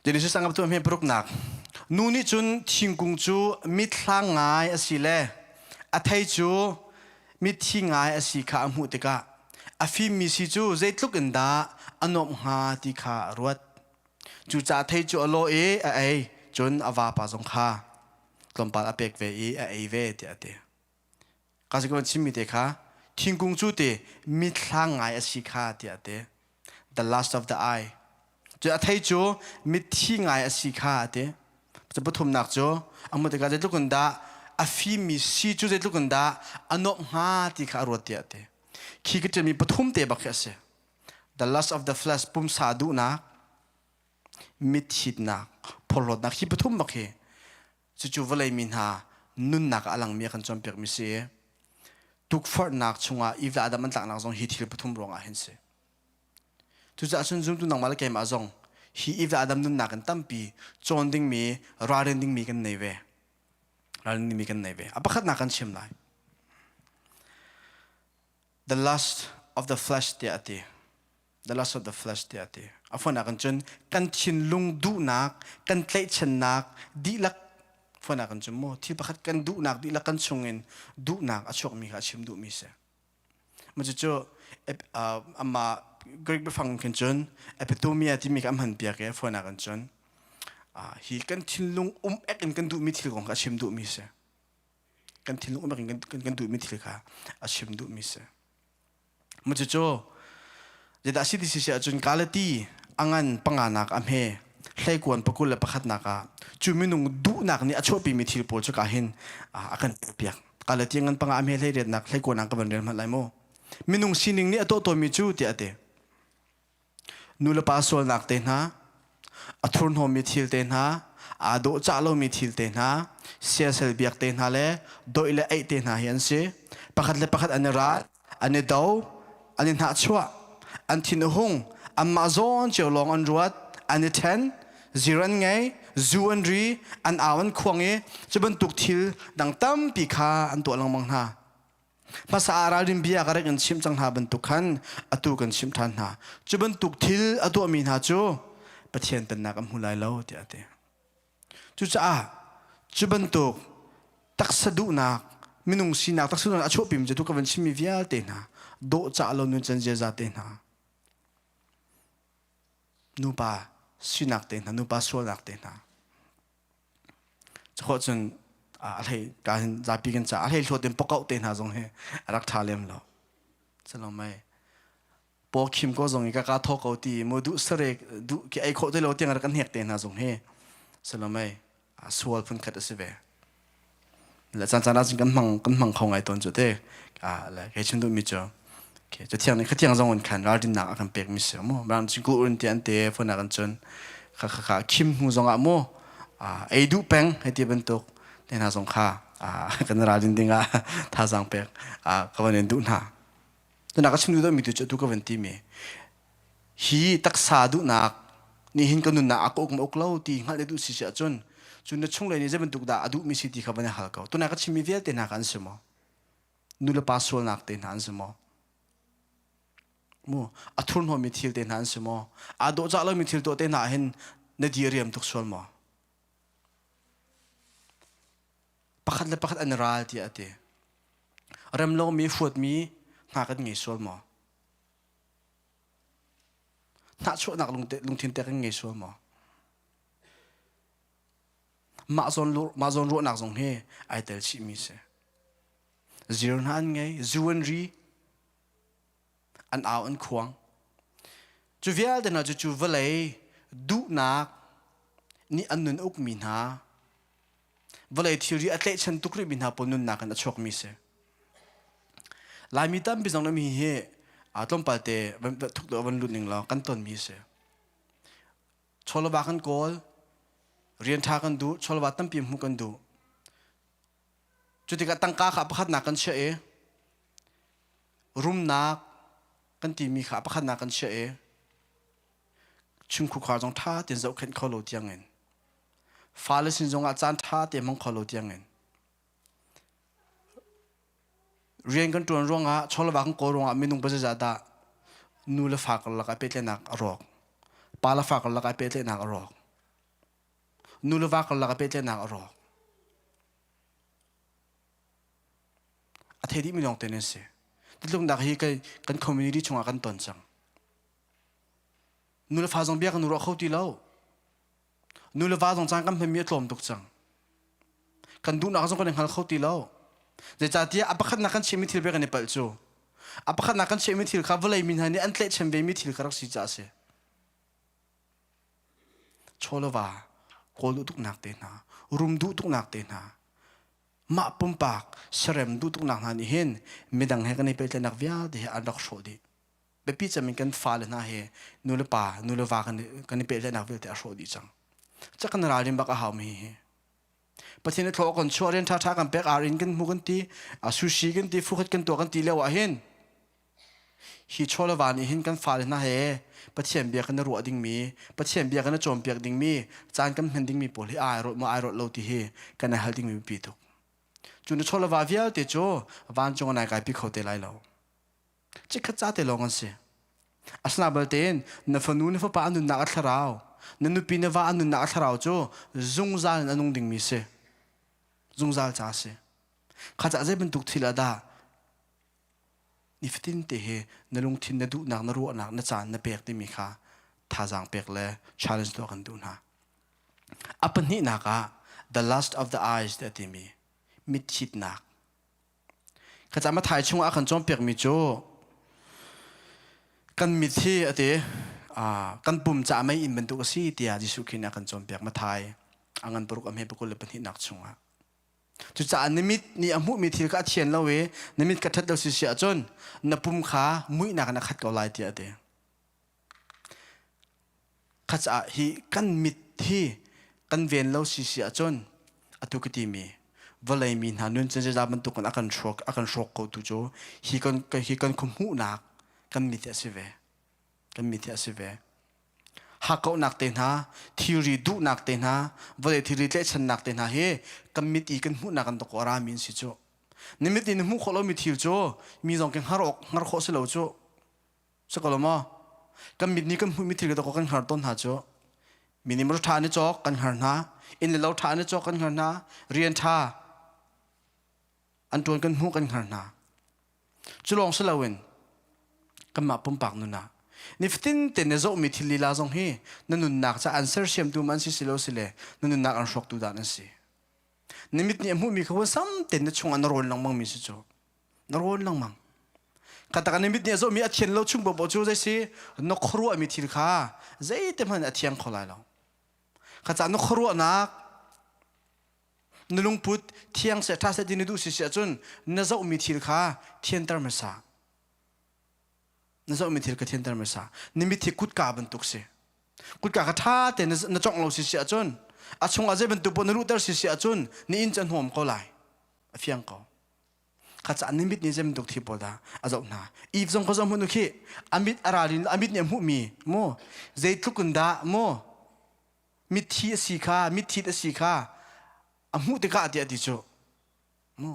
S9: Genesis angap tu hme paruknak nu nih cun thingkung cu mithlang ngai a si le a thei cu mithi ngai a si kha a hmuh tikah a fimmi si cu zeitluk in dah a nuamh hnga ti kha a ruat. Cucaah thei cu a lawh i a ei, cun a vapa zong kha tlawmpal a pek ve i a ei ve tiah a ti. Ka si kan chimmi te kha thingkung cu te mithlang ngai a si kha tiah a ti. The last of the eye. Cu a thei cu mitthi ngai a si kha a ti. Cu pathumnak cu a hmuh tikah zeitluk in dah a fimmi si cu zeitluk in dah a nuamh hnga ti kha a ruat tiah a ti. Khi ka ṭialmi pathum te bak khi a si. The lust of the flesh pumsa duhnak, mithitnak, phorhlawtnak hi pathum bak hi cucu vawlei mi hna nunnak ah a langmi a kan cawnpiakmi si i tukforhnak chungah Eve le Adam an tlaknak zong hi thil pathum ruangah hin si. Cucaah cun zumtu nangmah le keimah zong hi Eve le Adam nunnak in tampi cawn dingmi, ralrin dingmi kan nei ve. Ralrin dingmi kan nei ve. A pakhatnak kan chim lai. The lust of the flesh tiah a ti. The lust of the flesh tiah a ti. A fonak in cun kan thinlung duhnak, kan tlaihchannak dihlak fonak in cun mu thil pakhat kan duhnak dihlak kan chungin duhnak a chuakmi kha a chim duhmi si. Ma cucu amah Greek biafang khin cun epitomia timi kha a hman piak i fonak in cun hi kan thinlung um ek in kan duhmi thil kong kha a chim duhmi si. Kan thinlung um ek in kan duhmi thil kha a chim duhmi si. Mu cucu zeidah si ti si ahcun Galati a ngan panganak a hme hleikuan pakul le pakhatnak ah cu minung duhnak nih a chuahpimi thil pawl cu ka hin a kan piak. Galati a ngan panga a hme hleiriatnak hleikuan ah ka van rel hmanh lai mu. Minung sining nih a tuah tawnmi cu tiah a ti. Nulepa sualnak te hna, a thurhnawmmi thil te hna, aa dawhcah lomi thil te hna, siasal biak te hna le doih le eih te hna hi an si. Pakhat le pakhat an i ral, an i do, an i hnahchuah, an thin a hung, anmah zawn cio lawng an ruat, an i ṭhen, zir an ngei, zu an ri, an au an khuang i cu bantuk thil dang tampi kha an tuah lengmang hna. Hmasa ah ralrin bia ka rak in chimh cang hna bantuk khan atu kan chimh ṭhan hna. Cu bantuk thil a tuahmi hna cu Pathian pennak an hmu lai lo tiah a ti. Cucaah Cu bantuk taksa duhnak minung sinak taksa duhnak a chuahpimi cu tu ka van chimmi vialte hna dawhcah lo nun can ziaza te hna nupa sinak te hna nupa sualnak te hna Cukhawh cun a hlei ka hin zapi kan ca a hlei hlawt in pakauh te hna zong hi a rak ṭha lem lo. Calo mei paw khim ko zong i ka ka thaw ko ti mu duh sarek duh ki ei khawh te lo tiang rak kan hnek te hna zong hi salo mei sual phun khat a si ve. Le caan caan ah cun kan hmang kan hmang kho ngai tawn cu te le kei chim duhmi cu Okay, cu thiang nih khathiang zong in khan ralrinnak a kan pek mi si mu ram cun ku un ti an te phun ah kan cun kha kha kha khim hnu zong ah mu ei duh peng hei ti bantuk te hna zong kha kan ralrin ding ah thazaang pek ka van in duh hna tuna ka chim duh mi tu cu tu ka van ti mi hi taksa duhnak nih hin ka nunnak a ka uk ma uk lo ti hngalh le duh si si ahcun cun na chunglei nih zei bantuk dah a duh mi si ti kha van i hal ko tuna ka chim mi vialte hna kha an si maw nu le pa sualnak te hna an si maw mu a thurhnawmmi thil te hna an si maw aa dawhcah lomi thil tuah te hna hin na diriam tuk sual maw pakhat le pakhat an ral tiah a ti rem lomi huatmi hna kan ngei sual maw hnahchuahnak lungthin te kan ngei sual maw mah zawn mah zawn ruahnak zong hi ai tel chihmi si zir hna an ngei zu an ri an au an khuang cu vialte hna cu cu vawlei duhnak nih an nun ukmi hna vawlei thilri a tlaihchan tuk rihmi hna pawl nunnak in a chuakmi si Laimi tampi zong nih mi hi tlawmpal te thuk deuh van lut ning law kan tonmi si chawlava kan kawl rian ṭha kan duh chawlava tampi hmuh kan duh cu tikah tangka kha pakhatnak kan chiah i rumnak kan timi kha pakhatnak kan chiah i chungkhar zong ṭha tein zohkhenh kho lo tiangin fale sin zongah caan ṭha te hmang kho lo tiangin Rian kan ṭuan ruangah chawleva kan kawl ruangah minung pazeizah dah nu le fa karlak ah pehtlaihnak a rawk. Pa le fa karlak ah pehtlaihnak a rawk. Nu le va karlak ah pehtlaihnak a rawk. A thei dihmi lawng te nan si. Titluknak hi kan community chungah kan ton cang. Nu le fa zong bia kan ruah kho ti lo. Nu le va zong caan kan hmanmi a tlawm tuk cang. Kan duhnak zong kan i hngal kho ti lo. Zeicahtiah a pakhatnak kan chiahmi thil bia kan i palh cu. A pakhatnak kan chiahmi thil kha vawlei mi hna nih an tlaihchan vemi thil kha rak si caah a si. Chaw le va kawl duh tuknak te hna, rum duh tuknak te hna, mah pumpak serem duh tuknak hna nih hin midang he kan i pehtlaihnak vialte hi an rak hrawh dih. Biapi cem in kan fale hna hi nu le pa, nu le va kan, kan i pehtlaihnak vialte a hrawh dih cang. Ca kan ralrin bak a hau mi hi. Pathian i thlaw kan chuah rian ṭha ṭha kan pek ar in kan hmu kan ti, a sushi kan ti, fukhat kan tuah kan ti lio ah hin hi chaw le va nih hin kan fale hna he Pathian bia kan i ruah dingmi, Pathian bia kan i cawnpiak dingmi, caan kan hman dingmi pawl hi ai rawt maw ai rawt lo ti hi kan i hal dingmi biapi tuk. Cu na chaw le va vialte cu vancung an ai kaipi kho te lai lo. Chikkhat ca te lawng an si. Asina balte na fanu na fapa a nunnak a thlarau, na nupi na va a nunnak a thlarau cu zungzal in a nung dingmi si. Zungzal ca a si. Kha ca zei bantuk thil ah dah nifatin te hi na lungthin na duhnak na ruahnak na caan na pek timi kha thazaang pek le challenge tuah kan duh hna. A pahnihnak ah the lust of the eyes tiah timi mitthitnak Kha Mathai chungah a kan cawnpiakmi cu kan mit hi a ti kan pum caah mei inn bantuk a si tiah Jesuh Khrih nih a kan cawnpiak Mathai a ngan paruk a hme pakul le pahnihnak chungah. Cucaah na mit nih a hmuhmi thil kha a thian lo i na mit ka ṭhat lo si si ahcun na pum kha muihnak in a khat ko lai tiah a ti. Kha caah hi kan mit hi kan ven lo si si ahcun atu ka timi vawlei mi hna nun cun zeizah bantukin a kan hrawk a kan hrawk ko tu cu hi kan hi kan khuahmuhnak kan mit hi a si ve kan mit hi a si ve hakkauhnak te hna thilri duhnak te hna vawlei thilri tlaihchannak te hna hi kan mit i kan hmuhnak kan dawk a rami an si cu na mit in na hmuh khawh lomi thil cu mi zong ke hngar awk hngar khawh si lo cu Si ko lo maw? Kan mit nih kan hmuhmi thil ka kan hngar tawn hna cu. Mi nih motor ṭha an i cawk kan hngar hna. Inn le lo ṭha an i cawk kan hngar hna. Rian ṭha an ṭuan kan hmuh kan hngar hna. Cu lawng si loin kanmah pumpak nun ah nifatin te na zohmi thil lila zong hi na nunnak ca an sersiamtu ma an si si lo si le na nunnak an hrawktu dah nan si. Na mit nih a hmuhmi kha huasam tein na chungah na rawn lengmang mi si cu. Na rawn lengmang. Khatak na mit nih a zohmi a thian lo chung paohpaoh cu zei si na khuaruahmi thil kha zeite hmanh a thiang kho lai lo. Kha ca na khuaruahnak na lungput thiang seh ṭha seh ti na duh si si ahcun na zohmi thil kha thianter hmasa. Na zohmi thil kha thianter hmasa. Na mit hi kutka bantuk si. Kutka kha ṭha tein na congh lo si si ahcun a chungah zei bantuk paoh na luhter si si ahcun na inn cu a hnawm ko lai. A fiang ko. Kha ca an mit nih zei bantuk thil pawl dah a zoh hna. Eve zong kha zoh hmanh u khi a mit a ral in a mit nih a hmuhmi mu zeitluk in dah mu mitthi a si kha mitthit a si kha a hmuh tikah tiah ti cu mu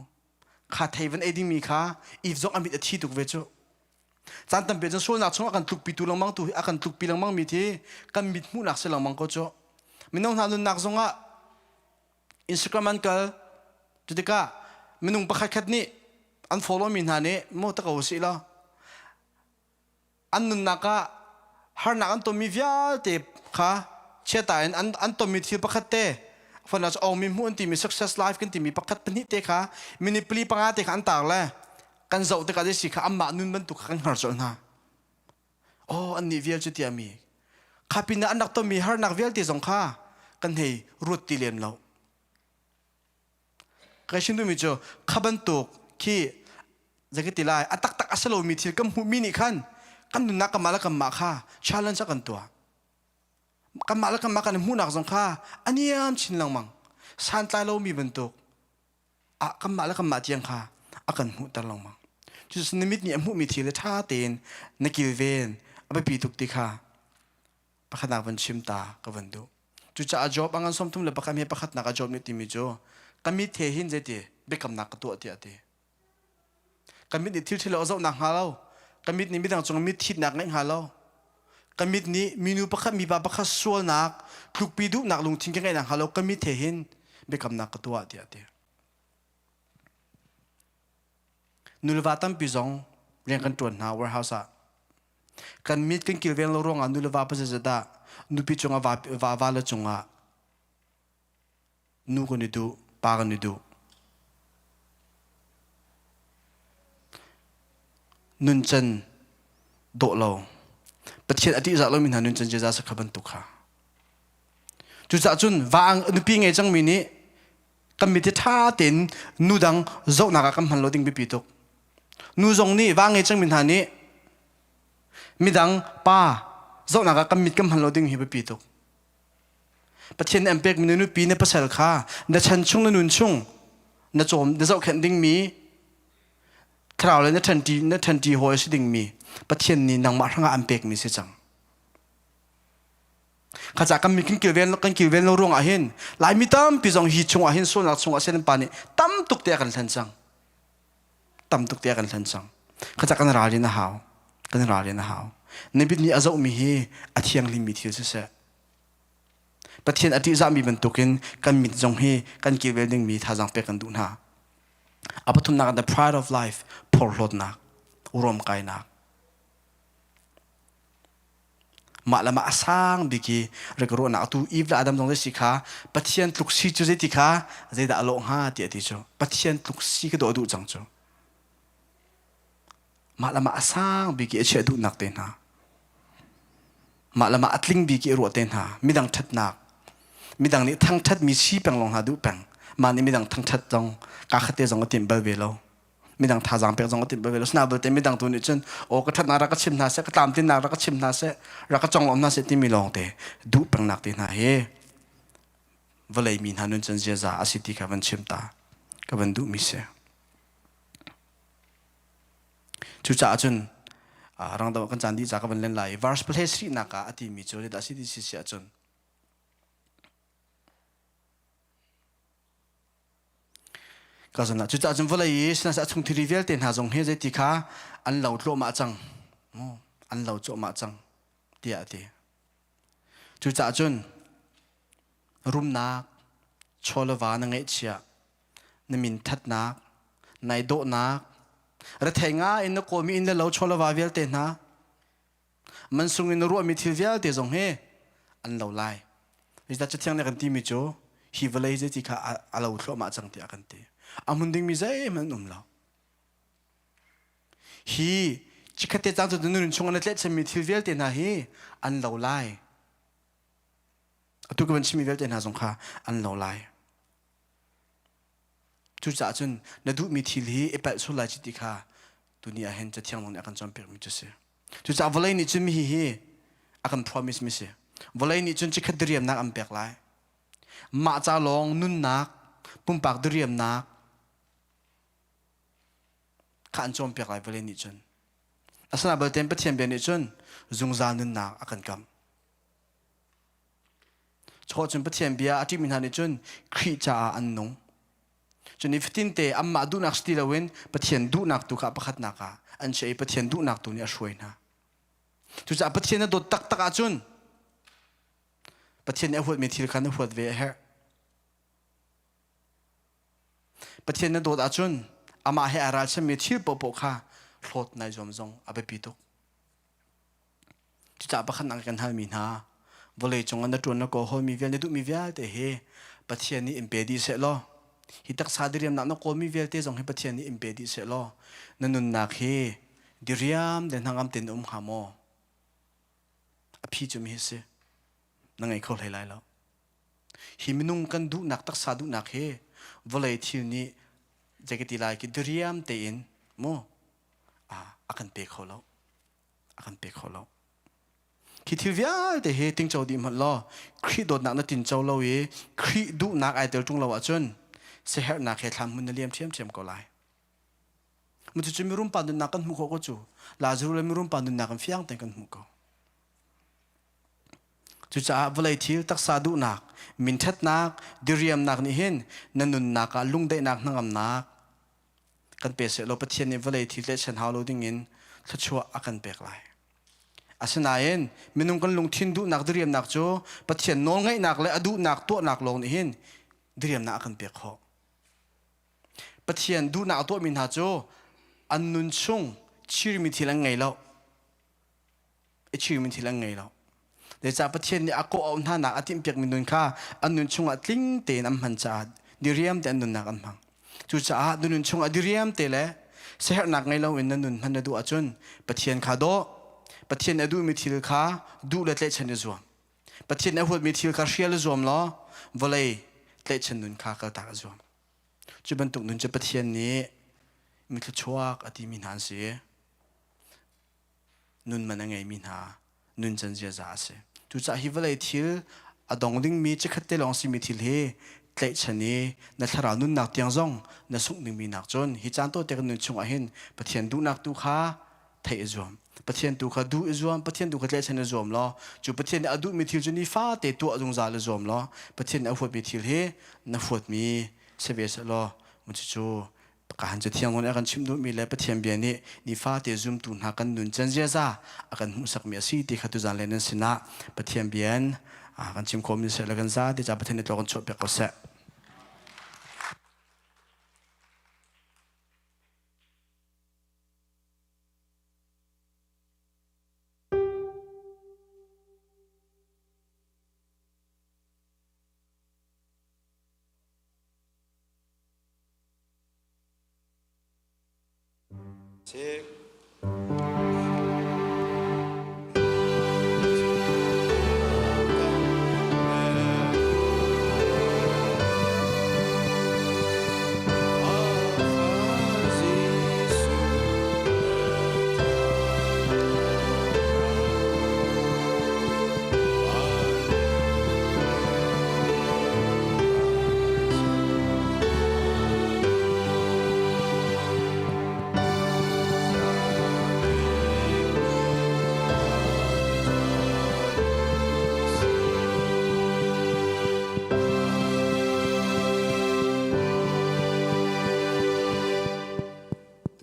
S9: kha thei van ei dingmi kha Eve zong a mit a thi tuk ve cu caan tampi cun sualnak chungah kan tlukpitu lengmang tu a kan tlukpi lengmang mi thi kan mit hmuhnak si lengmang ko cu mino hna nunnak zongah Instagram an kal cutikah minung pakhat khat nih an follow mi hna nih maw ta ko sih law an nunnak ah harnak an tonmi vialte kha chiata in an, an tonmi thil pakhat te fana cu ong mi hmuh an timi success life kan timi pakhat pahnih te kha minute pali panga te kha an tar le kan zoh tikah zei si kha anmah nun bantuk kha kan hngar colh hna oh an nih vial cu tiah mi kha pin ah an rak tonmi harnak vialte zong kha kan hei ruat ti lem lo Ka chim duhmi cu kha bantuk khi zei ka ti lai a taktak a si lomi thil kan hmuhmi nih khan kan nunnak kanmah le kanmah kha challenge a kan tuah. Kanmah le kanmah kan i hmuhnak zong kha a niam chin lengmang. Santlai lomi bantuk ah kanmah le kanmah tiang kha a kan hmuhter lengmang. Cucu na mit nih a hmuhmi thil hi ṭha tein na kilven a biapi tuk ti kha pakhatnak van chim ta ka van duh. Cucaah Job a ngan 31 he pakhatnak ah Job nih timi cu ka mit he hin zeiti biakamnak ka tuah tiah a ti. Ka mit nih thil ṭhalo a zohnak hnga lo. Ka mit nih midang cung mit thitnak ngeih hnga lo. Ka mit nih minu pakhat mipa pakhat sualnak tlukpi duhnak lungthin ka ngeihnak hnga lo. Ka mit he hin biakamnak ka tuah tiah a ti. Nuleva tampi zong rian kan ṭuan hna warehouse ah. Kan mit kan kilveng lo ruangah nu le va pa zeizat dah nupi cungah va, va, va le cungah nu kan i duh, pa kan i duh. Nuncan dawh lo. Pathian a ṭihzah lomi hna nuncan ziaza sakha bantuk kha. Cucaah cun va nupi ngei cangmi nih kan mit hi ṭha tein nu dang zohnak ah kan hman lo ding biapi tuk. Nu zong nih va ngei cangmi hna nih midang pa zohnak ah kan mit kan hman lo ding hi biapi tuk. Pathian nih an pekmi na nupi na pasal kha na chan chung na nun chung na cawm na zohkhenh dingmi thlarau le na ṭhanṭi na ṭhanṭi hawi a si dingmi Pathian nih nangmah hrangah an pekmi si cang. Khaca kan mi kan kilven kan kilven lo ruangah hin Laimi tampi zong hi chungah hin sualnak chungah sian pa nih tam tuk te a kan hlen cang. Tam tuk te a kan hlen cang. Khaca kan ralrin a hau. Kan ralrin a hau. Nabit nih a zohmi hi a thianghlimmi thil siseh. Pathian a ṭihzahmi bantukin kan mit zong hi kan kilvel dingmi thazaang pek kan duh hna. A pathumnak the pride of life phorhlawtnak, ruamkainak. Mah le mah a sang bik i rik ruahnak atu Eve le Adam zong zei si kha Pathian tluk si cu zeiti kha zeidah a lawh hnga ti a ti cu Pathian tluk si ka dawh duh cang cu mah le mah a sang bik i a chiah duhnak te hna mah le mah a tling bik i a ruah te hna midang ṭhatnak midang nih thangṭhatmi si peng lawng hna duh peng mah nih midang thangṭhat zong kaa khat te zong a timh bal ve lo midang thazaang pek zong a timh ve lo sina belte midang tu nih cun aw ka thatnak rak ka chim hna seh ka tlamtlinnak rak ka chim hna seh rak ka conglawm hna seh timi lawng te duh pengnak te hna hi vawlei mi hna nun cun ziaza a si ti kha van chim ta ka van duh mi si cucaah cun rangdang kan caan dih ca ka van len lai verse place rihnak ah a timi cu dah si ti si si ahcun Ka zan ah cucaah cun vawlei i sihmanhsehlaw a chung thilri vialte hna zong hi zeiti kha an lo tluahmah cang an lo cuahmah cang tiah a ti. Cucaah cun Rumnak, chawleva na ngeihchiah, na min thatnak, nai dawhnak, rethei nga in na kawlmi inn le lo chawleva vialte hna, mansung in na ruahmi thil vialte zong hi an lo lai. Zeicah Cathiang nih a kan timi cu hi vawlei zeiti kha a lo thluahmah cang tiah a kan ti. A hmun dingmi zeihmanh an um lo. Hi chikkhatte cang cu na nun chung ah na tlaihchanmi thil vialte hna hi an lo lai. Atu ka van chimmi vialte hna zong kha an lo lai. Cucaah cun na duhmi thil hi i palh sual lai ci ti kha tuni ah hin Cathiang nih a kan cawnpiakmi cu si. Cucaah vawlei nih cun mihi hi a kan promise mi si. Vawlei nih cun chikkhat diriamnak an pek lai. Mah ca lawng nunnak, pumpak diriamnak kha an cawnpiak lai vawlei nih cun. Asinain balte Pathian bia nih cun zungzal nunnak a kan kamh. Chaw cun Pathian bia a ṭihmi hna nih cun Khrih caah an nung. Cun nifatin te anmah duhnak si ti loin Pathian duhnak tu kha pakhatnak ah an chiah i Pathian duhnak tu nih a hruai hna. Cucaah Pathian na dawt taktak ahcun Pathian nih a huatmi thil kha na huat ve a herh. Pathian na dawt ahcun amah he aa ralchanmi thil paohpaoh kha hlawt nai zuam zong a biapi tuk. Cucaah pakhat nak kan halmi hna vawlei cung ah na ṭuan na kawhawlmi vial na duhmi vialte hi Pathian nih in pe dih seh law hi taksa diriamnak na kawlmi vialte zong hi Pathian nih in pe dih seh law na nunnak hi diriam le hnangam tein na um hnga maw? A phi cu mi hi si. Na ngei kho hlei lai lo. Hi minung kan duhnak taksa duhnak hi vawlei thil nih zei ka ti lai ki diriam tein mu a kan pe kho lo. A kan pe kho lo. Khi thil vialte hi tingco dih hmanh law Khrih dawtnak na tinco lo i Khrih duhnak ai tel ṭung lo ahcun siaherhnak he thlam hmun na liam ṭhiamṭhiam ko lai. Cucu mirum pa nunnak kan hmuh khawh ko cu. Lazarus le mirum pa nunnak in fiang tein kan hmuh ko. Cucaah vawlei thil taksa duhnak, minṭhatnak, diriamnak nih hin na nunnak ah lungdaihnak hnangamnak kan pe seh law Pathian nih vawlei thil tlaihchan hau lo dingin thluachuah a kan pek lai. Asinain minung kan lungthin duhnak diriamnak cu Pathian nawlngaihnak le a duhnak tuahnak lawng nih hin diriamnak a kan pek khawh. Pathian duhnak a tuahmi hna cu an nun chung chirmi thil an ngei lo. I chirmi thil an ngei lo. Zeicah Pathian nih a kawh auh hna nak a timhpiakmi nun kha an nun chungah tling tein an hman caah diriam te an nunnak an hmang. Cucaah na nun chungah diriam te le siaherhnak ngei loin na nun hman na duh ahcun Pathian kha daw. Pathian a duhmi thil kha duh le tlaihchan i zuam. Pathian a huatmi thil kha hrial i zuam law vawlei tlaihchan nun kha kaltak i zuam. Cu bantuk nun cu Pathian nih mi thluachuak a timi hna an si. Nun man a ngeimi hna nuncan ziaza a si. Cucaah hi vawlei thil a dong dingmi chikkhat te lawng simi thil hi tlaihchan i na thlarau nunnak tiang zong na sungh dingmi nak cun hi caan tawite kan nun chungah hin Pathian duhnak tu kha theih i zuam. Pathian tu kha duh i zuam, Pathian tu kha tlaihchan i zuam law cu Pathian nih a duhmi thil cu nifate tuah zungzal i zuam law Pathian nih a huatmi thil hi na huatmi si ve seh law cucu Kahan cu thiang a kan chimh duhmi le Pathian bia nih nifate zumtu hna kan nun can ziaza a kan hmuhsakmi a si ti kha tuzan le nan sinah Pathian bia in kan chim khawhmi seh le kan za ti ca Pathian nih tlaw kan chuah piak ko seh.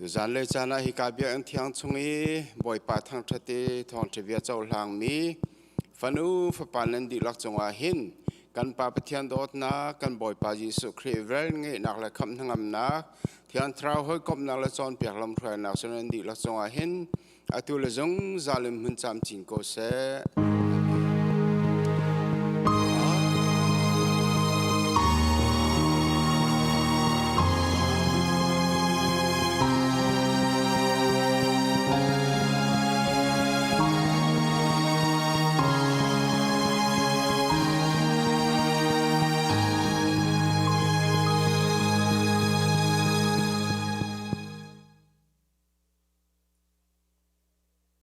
S8: Tuzan le caan ah hika biakinn thiang chung i Bawipa thangṭhat i thawngṭha bia cohlangmi fanu fapa nan dihlak cungah hin. Kan Pa Pathian dawtnak, kan Bawipa Jesuh Khrih vel ngeihnak le khamh hnangamnak, Thiang Thlarau hawikomhnak le cawnpiak lamhruainak cu nan dihlak cungah hin atu le zungzal in hmun camcin ko seh.